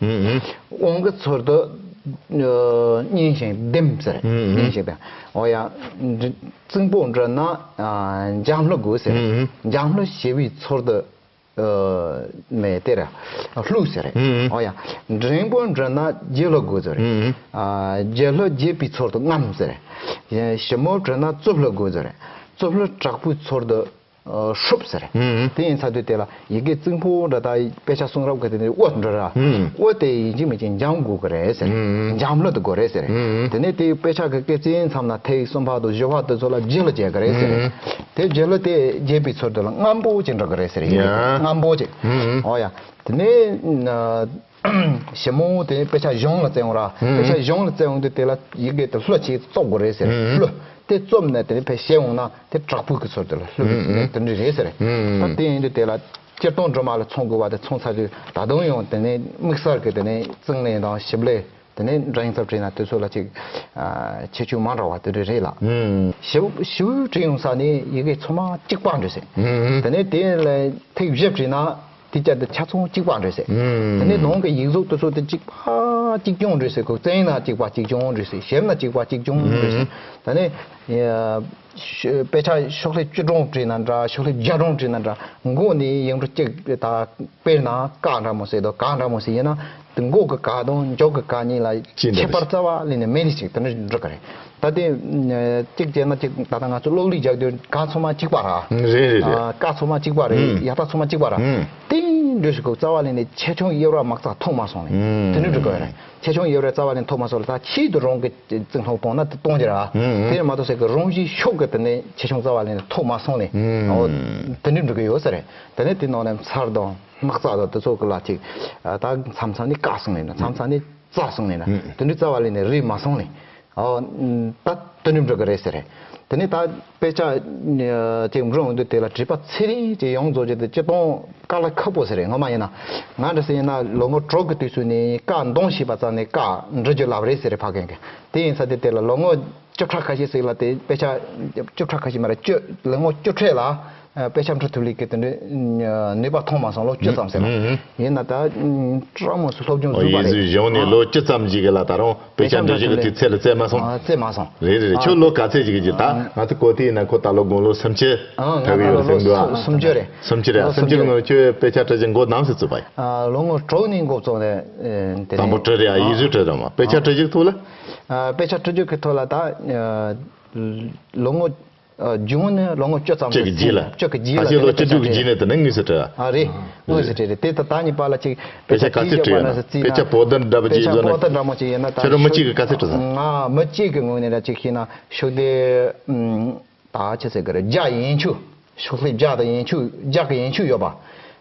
དབང་གི་ཚོགས་དུ་ཨ་སྙན་ཞིང་ལྡེམ་ཟེར། སྙན་ཞིང་ལྡེམ། འོ་ཡ། རྩིང་པོ་འགྲོ་ན་ཨ་འཇམ་ལྷོ་དགོས་ཟེར། འཇམ་ལྷོ་ཞི་བའི་ཚོགས་དུ་ཨ་མེ་དེ་ར་ལྷོ་ཟེར། འོ་ཡ། འགྲེང་བུ་འགྲོ་ན་རྒྱལ་ལྷོ་དགོས་ཟེར། ཨ་རྒྱལ་ལྷོ་རྒྱས་པའི་ཚོགས་དུ་རྔམ་ཟེར། ཞིབ་མོ་འགྲོ་ན་རྩུབ་ལྷོ་དགོས་ཟེར། རྩུབ་ལྷོ་དྲག་པོའི་ཚོགས་དུ། ཨ་ཧྲུབ་ཟེར། དེ་ཡིན་ཚ་དུས་དེ་ལ་ཡི་གེ་རྩིང་པོ་འདྲ་དང་དཔེ་ཆ་གསུང་རབ་ཀྱི་དེ་ནས་དབུ་འདྲ་ར། དབུ་དེ་ཡིན་གཅིག་མིན་གཅིག་འཇམ་དགོས་ཀྱི་རེད་ཟེར། འཇམ་ལྷོ་དུ་དགོས་རེད་ཟེར། དེ་ནས་དེའི་དཔེ་ཆ་གི་སྐད་ཚན་མཚམས་ན་ཐིག་གསུམ་བར་དུ་བཞི་བར་དུ་ཚོ་ལ་རྒྱལ་ལྷོ་རྒྱས་ཀྱི་རེད་ཟེར། དེ་རྒྱལ་ལྷོ་དེ་རྒྱས་པའི་ཚུལ་དུ་ལ་རྔམ་པོ་ཅིག་འགྲོ་གི་རེད་ཟེར། ཡི་གེ་དེ་རྔམ་པོ་ཅིག་འོ་ཡ། དེ་ནས། ཞིབ་མོ་དེ་དཔེ་ཆ་གཞུང་ལ་བཙལ་འོང་ར། དཔེ་ཆ་གཞུང་ལ་བཙལ་འོང་དུས་དེ་ལ་ཡི་གེ་དེ་ལྷོ་ཆེ་བཙོག་དགོས་རེད་ཟེར། ལྷོ་དེ་བཙོམ་ནས་དེ་ནས་ཕེ་བཤད་འོང་ན་དེ་དྲག་པོའི་གི་ཚོར་དེ་ལ་ལྷོ་གི་དེ་འདྲ་རེད་ཟེར། ད་དེ་ཡིན་དུས་དེ་ལ་སྤྱིར་བཏང་སྒྲོལ་མ་ལ་མཚོན་དགོས་པ་དེ་མཚོན་ཚར་དུས་ད་དུང་ཡང་དེ་ནས་དམིགས་བསལ་གི་དེ་ནས་གཙང་ལས་དང་ཞིབ་ལས་དེ་ནས་འདྲ་ཡིན་ཚབ་བྲིས་ན་དེ་ཚོ་ལ་ཅིག་ཁྱད་ཆོས་མ་འདྲ་བ་དེ་འདྲ་རེད་ལ། ཞིབ་ཞིབ་བྲིས་ཡོང་ས་ནས་ཡི་གེ་ཚང་མ་གཅིག་པ་འདྲ་ཟེར། དེ་ནས་དེ་ལ་ཐིག་བཞི་བྲིས་ན། དེ་བཅས་དེ་ཆ་ཚང་གཅིག་པ་འདྲ་ཟེར། དེ་ནས་ནང་གི་ཡིག་གཟུགས་དེ་ཚོ་དེ་གཅིག་པ་གཅིག་རྐྱང་འདྲ་ཟེར། ཁོ་བཙན་ན་གཅིག་པ་གཅིག་རྐྱང་འདྲ་ཟེར། ཞིབ་ན་གཅིག་པ་གཅིག་རྐྱང་འདྲ་ཟེར། ད་ནི་དཔེ་ཆ་ཤོག་ལྷེབ་བཅུ་གྲངས་བྲིས་ན་འདྲ། ཤོག་ལྷེབ་བརྒྱ་གྲངས་བྲིས་ན་འདྲ། མགོ་ནས་ཡིག་འབྲུ་གཅིག་ད་དཔེར་ན་ཀ་འདྲ་མོ་ཟེར་དང་ག་འདྲ་མོ་ཟེར་ཡིན་ན་དེ་མགོ་གི་ག་དང་མཇུག་གི་ག་གཉིས་ལ་ཁྱད་པར་རྩ་བ་ལས་ནས་མེད་ནི་ཞིག་དེ་འདྲ་འགྲིག་གི་རེད། ད་དེ་གཅིག་བྱས་ན་གཅིག་ད་ལྟ་ང་ཚོ་གློག་ཀླད་རྒྱག་དུས་ག་ཚང་མ་གཅིག་པ་ར། རེད་རེད་རེད། ཀ་ཚང་མ་གཅིག་པ་རེད། ཡག་ཐག་ཚང་མ་གཅིག་པ་ར། དེ་འདྲ་ཞིག་གི་རྩ་བ་ལས་ནས་ཆེ་ཆུང་དབྱེ་བ་མ་རྩ་མཐོང་མ་སོང་ནས་དེ་འདྲ་འགྲིག་གི་རེད། ཆེ་ཆུང་དབྱེ་བ་རྩ་བ་ལས་མཐོང་མ་སོང་ལ་ད་ཆེད་དུ་རང་གི་རྩིས་མཐོང་སྤོང་ན་དེ་གཏོང་རྒྱུ་ར། དེ་མ་གཏོགས་ཟེར་གི་རང་བཞིན་ཤུགས་གི་དེ་ནས་ཆེ་ཆུང་རྩ་བ་ལས་ནས་མཐོང་མ་སོང་ནས་འོ་དེ་འདྲ་འགྲིག་གི་ཡོད་ས་རེད། དེ་ནས་དེ་ནང་ནས་མཚར་དང་སྣག་ཚ་དང་དེ་ཚོ་གི་ལ་ཅིག་ད་མཚམས་མཚམས་ནས་བཀག་སོང་ནས་ན། མཚམས་མཚམས་ནས་རྩ་སོང་ནས་ན། དེ་འདྲའི་རྩ་བ་ལས་ནས་རེད་མ་སོང་ནས། ཨོ། ད་དོ་ནུབ་འགྲོ་གི་རེད་ཟེར། དེ་ནས་ད་དཔེ་ཆ་ཅིག་འབྲི་འོང་དུས་དེ་ལ་བྲིས་པ་ཚེ་རིང་ཅིག་ཡོངས་རྫོགས་ཀྱི་དེ་སྤྱིར་བཏང་དཀའ་ལས་ཁག་པོ་ཟེར་རེད། ངོ་མ་ཡིན་ན་ང་འདྲ་ཟེར་ཡིན་ན་ལོ་ངོ་དྲུག་གི་དུས་ཚོད་ནས་ཀ་འདོན་ཤེས་པ་ཙམ་ནས་ཀ་འབྲི་རྒྱུ་ལབ་རེད་ཟེར་རེད་ཕ་རྒན་གྱིས། དེ་ཡིན་ས་དེ་དེ་ལ་ལོ་ངོ་བཅུ་ཕྲག་ཁ་ཤས་ཤིག་ལ་དེ་དཔེ་ཆ་བཅུ་ཕྲག་ཁ་ཤས་མ་རེད། བཅུ་ལོ་ངོ་བཅུ་ཕྲག་ལ། ཨ། དཔེ་ཆ་འབྲི་ཐུབ་ལས་ཀྱི་དེ་འདྲའི་ནུས་པ་ཐོན་མ་སོང་ལོ་བཅུ་ཙམ་ཟེར་ན། ཡིན་ན་ད་སྤྲང་མོ་སུ་སློབ་སྦྱོང་ཨོ། བཟོས་པ་ཡིན་རེད། གཞུང་ནས་ཨ། ལོ་བཅུ་ཙམ་ཞིག་གི་ལ་ད་རུང་དཔེ་ཆ་འབྲི་རྒྱུ་གི་དུས་ཚོད་ལ་བཙལ་མ་སོང་། ཨ། བཙལ་མ་སོང་། རེད་རེད་རེད། ཨ། ཁྱོད་ལོ་ག་ཚོད་ཞིག་གི་ད་ཨ། ང་ཚོ་གོ་ཐོས་ན་ཁོ་ད་ལོ་དགུང་ལོ་སུམ་ཅུ་ཨ། ང་ད་ཐལ་གི་ཡོད་ལོ་ཟེར་འདུག་ཨ། སུམ་ཅུ་རེད། སུམ་ཅུ་རེད། ཨ། སུམ་ཅུ་གི་ནང་ཁྱོད་དཔེ་ཆ་འབྲི་རྒྱུ་འགོ་ནམ་ཞིག་བཙུགས་པ་ཡིན། ཨ། ལོ་ངོ་དྲུག་ནས་འགོ་བཙུགས་ནས་དེ་དང་པོ་ནས་འབྲི་རེད་ཨ། ཨ། ཡིག་གཟུགས་འབྲི་རེད་མ་དཔེ་ཆ་ཨ། འབྲི་རྒྱུ་ཐོག་ལ། ཨ། དཔེ་ཆ་འབྲི་རྒྱུ་གི་ཐོག་ལ་ད་ཨ། ལོ་ངོ་ཨ། རྒྱུན་ནས་ལོ་ངོ་བཅུ་ཙམ་གཅིག་གི་རྗེས་ལ། གཅིག་གི་རྗེས་ལ། ད་ཁྱེད་ལོ་བཅུ་དྲུག་གི་རྗེས་ནས་དེ་ནས་དངོས་སུ་བྲིས། ཨ། རེད། དངོས་སུ་བྲིས་རེད། དེ་ད་ད་གཉིས་པ་ལ་ཅིག་དཔེ་ཆ་ག་ཚོད་བྲིས་ན། དཔེ་ཆ་པོ་ཏི་འདྲ་པོ་ཅིག་བཟོ་ན། པོ་ཏི་འདྲ་མོ་ཅིག་ཡིན་ན་ད་ཁྱེད་རང་མི་གཅིག་གིས་ག་ཚོད་བྲིས་སོང་། ང་མི་གཅིག་གི་ངོས་ནས་ལ་ཅིག་ཤེས་ན་ཤོག་དེ་ད་ཆི་ཟེར་གི་རེད། བརྒྱ་ཡན་ཆོད། ཤོག་ལྷེབ་བརྒྱ་དང་ཡན་ཆོད་བརྒྱ་གི་ཡན་ཆོད་ཡོད་པ།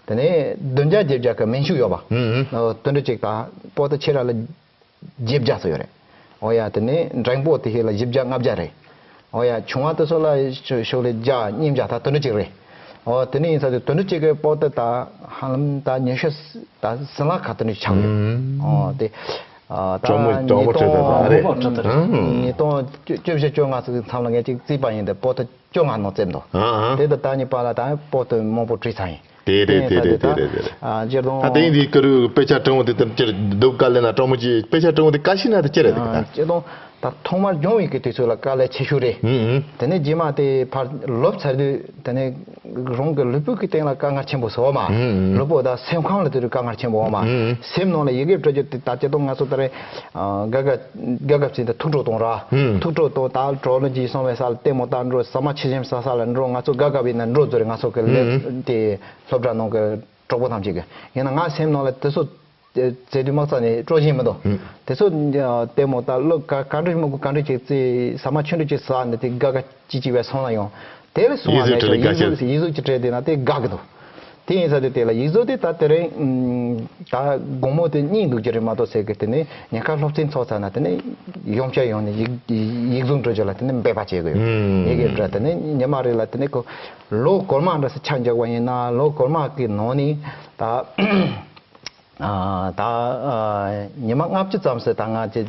དེ་ནས་བདུན་བརྒྱ་བརྒྱད་བརྒྱ་གི་མན་ཆོད་ཡོད་པ། ཨ། དེ་འདྲ་ཅིག་ད་པོ་ཏི་ཆེ་ར་ལ། བརྒྱད་བརྒྱ་ཙམ་ཡོད་རེད། འོ་ཡ། དེ་ནས་འབྲིང་པོ་དེ་ཤེས་ལ་བཞི་བརྒྱ་ལྔ་བརྒྱ་རེད། འོ་ཡ། ཆུང་བ་དེ་ཚོ་ལ་ཤོ་ཤོག་ལེ་བརྒྱ་གཉིས་བརྒྱ་ད་དེ་འདྲ་ཅིག་རེད། འོ་དེ་ནས་ཡིན་ས་དེ་དེ་འདྲ་ཅིག་གི་པོ་ཏི་ད་ཧ་ལམ་ད་ཉི་ཤུ་ད་ཟིན་ལ་ཁ་དེ་འདྲ་ཆགས་ཡོད། འོ་དེ་ཨ་ད་གྲོགས་མོ་གྲོགས་མོ་ཁྲིད་ད་ད་རེད། ཉིས་སྟོང་བཅུ་བཞི་བཅོ་ལྔ་ཙམ་གྱི་མཚམས་ལ་ངས་ཅིག་རྩིས་པ་ཡིན་ཏེ་པོ་ཏི་བཅོ་ལྔ་ནང་བཙལ་འདུག་ཨ་ཨ། དེ་ད་ད་གཉིས་པ་ལ་ད་པོ་ཏི་མང་པོ་བྲིས་ཚར་ཡིན། དེ་རེད་དེ་རེད་དེ་རེད་དེ་རེད། ཨ་སྤྱིར་བཏང་། ད་དེ་ཡིན་དུས་ཀ་རུ་དཔེ་ཆ་སྤྲང་བོ་དེ་དེར་ཅེར་སྡུག་དཀའ་ལས་ན་སྤྲང་མོ་ཅིག་དཔེ་ཆ་སྤྲང་བོ་དེ་དཀའ་ཤི་ན་དེ་ཅེར་རེད་དེ་ད། ཨ་སྤྱིར་བཏང་ད་ཐོག་མར་སྦྱོང་བའི་གི་དུས་ཚོད་ལ་དཀའ་ལས་ཆེ་ཤོས་རེད། ཨུ་ཨུ། དེ་ནས་རྗེས་མ་དེ་ཕར་ལོབས་ཚར་དུས་དེ་ནས་རང་གི་ལུས་པོ་གི་སྟེང་ལ་དཀའ་ངལ་ཆེན་པོ་བཟོ་བ་མ། ཨུ་ཨུ། ལུས་པོ་དང་སེམས་ཁམས་ལ་དེ་རུ་དཀའ་ངལ་ཆེན་པོ་བ་མ། ཨུ་ཨུ། སེམས་ནང་ལ་ཡི་གེ་འབྲི་རྒྱུ་དེ་ད་སྤྱིར་བཏང་ང་ཚོ་ད་རེས་ཨ་དགའ་དགའ་དགའ་དགའ་བྱས་ཏེ་ཐུགས་སྤྲོ་གཏོང་ར། ཨུ་ཨུ། ཐུགས་སྤྲོ་གཏོང་ད་གྲོགས་ལོ་ཅིག་སོང་བའི་ས་ལ་ལྟད་མོ་ལྟ་འགྲོ། ཟ་མ་ཆི་ཆེམ་ཟ་ས་ལ་འགྲོ། ང་ཚོ་དགའ་དགའ་བས་ན་འགྲོ་ཟེར་རེད། ང་ཚོ་གི་ལས་ཨུ་ཨུ། དེ། སློབ་གྲྭ་ནང་གི་གྲོགས་པོ་ཐམས་ཅད་ཀྱི་ཡིན་ན་ང་སེམས་ནང་ལ་དེ་ཚོ་བཙལ་དུས་དམག་རྩ་ནས་སྤྲོ་བཞིན་མི་འདུག་ཧུམ། དེ་ཚོ་ལྟད་མོ་ལྟ་ལོ་ག་ག་འདྲ་མི་དགོས་ག་འདྲ་ཅིག་རྩེ་ཟ་མ་ཆུང་འདྲ་ཅིག་ཟ་ནས་དེ་དགའ་དགའ་ཅིག་ཅིག་བས་སོང་ན་ཡང་དེ་ལས་སོང་བ་ཡིག་གཟུགས་ནས་བྲིས་ལ་ཡིག་གཟུགས་ཡིག་གཟུགས་ཀྱི་བྲིས་དེ་ན་དེ་དགའ་གི་འདུག་དེ་ཡིན་ས་དེ་དེ་ལ་ཡིག་གཟུགས་དེ་ད་དེ་རིང་ཨམ། ད་དགོང་མོ་དེ་གཉིད་འདུག་རྒྱུ་རེད་མ་གཏོགས་ཟེར་གི། དེ་ནས་ཉེན་ཁ་སློབ་ཚན་ཚོགས་ཚར་ན་དེ་ནས་ཡོངས་ཁྱབ་ཡོང་ནས་ཡིག་ཡིག་གཟུགས་འབྲི་རྒྱུ་ལ་དེ་ནས་འབད་པ་བྱེད་གི་ཡོད། ཨུམ། ཡི་གེ་འབྲི། དེ་ནས་ཉི་མ་རེ་ལ་དེ་ནས་ཁོ་ལོ་གོར་མ་འདྲ་སེ་ཆ་འཇོག་པ་ཡིན་ན་ལོ་གོར་མ་གི་ནང་ནས་ད་ཨ་ད་ཨ་ཉི་མ་ལྔ་བཅུ་ཙམ་ཟེར། ད་ང་ཅི་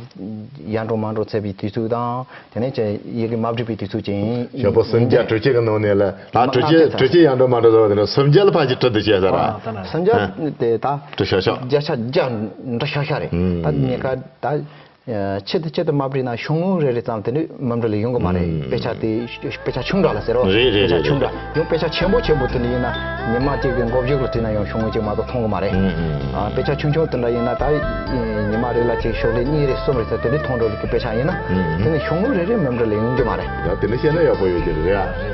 ཡར་འགྲོ་མར་འགྲོ་ཚད་པའི་དུས་ཚོད་དང་དེ་ནས་ཅི་ཡི་གེ་མ་བྲིས་པའི་དུས་ཚོད་ཅིག་ཡིན། ཞོགས་པ་སུམ་བརྒྱ་ཡིན། དྲུག་ཅུ་གི་ནང་ནས་ལ་ད་དྲུག་ཅུ་དྲུག་ཅུ་ཡར་འགྲོ་མར་འགྲོ་ཟེར་བ་དེ་ནས་སུམ་བརྒྱ་ལ་ཕལ་ཆེར་བྲི་འདུག་བྱས་ས་ར། ཨ་ད་ན་སུམ་བརྒྱ་ཨ་དེ་ད་བྲི་ཤག་ཤག་བརྒྱ་ཆ་བརྒྱ་འདྲ་ཤག་ཤག་རེད། ཨུམ། ད་ཉེན་ཁ་ད་ཆེད་དུ་ཆེད་དུ་མ་བྲིས་ན་ཤོག་ངོས་རེ་རེ་ཙམ་དེ་ནས་མུ་འབྲེལ་ཡོང་གི་མ་རེད། ཨུམ། དཔེ་ཆ་དེ་དཔེ་ཆ་ཆུང་དྲགས་ལ་ཟེར་རོ། རེད་རེད་དཔེ་ཆ་རེད་ཆུང་རེད། དྲགས་ཡང་དཔེ་ཆ་ཆེན་པོ་ཆེན་པོ་དེ་འདྲ་ཡིན་ན་ཉི་མ་གཅིག་གི་མགོ་མཇུག་ལ་བྲིས་ན་ཡང་ཤོག་ངོས་གཅིག་མ་གཏོགས་མཐོང་གི་མ་རེད། ཨུམ་ཨུམ། ཨ་དཔེ་ཆ་ཆུང་ཆུང་དེ་འདྲ་ཡིན་ན་ད་ཉི་མ་རེ་ལ་གཅིག་ཤོག་ལྷེ་གཉིས་རེ་གསུམ་རེ་ཟེར་དེ་འདྲ་མཐོང་འགྲོ་གི་དཔེ་ཆ་ཡིན་ན། ཨུམ་ཨུམ། དེ་ནི་ཤོག་ངོས་རེ་རེ་མུ་འབྲེལ་ཡོང་རྒྱུ་མ་རེད། ད་དེ་འདྲ་བཤད་ན་ཡག་པོ་ཡོད་ཀྱི་རེད་ཨ།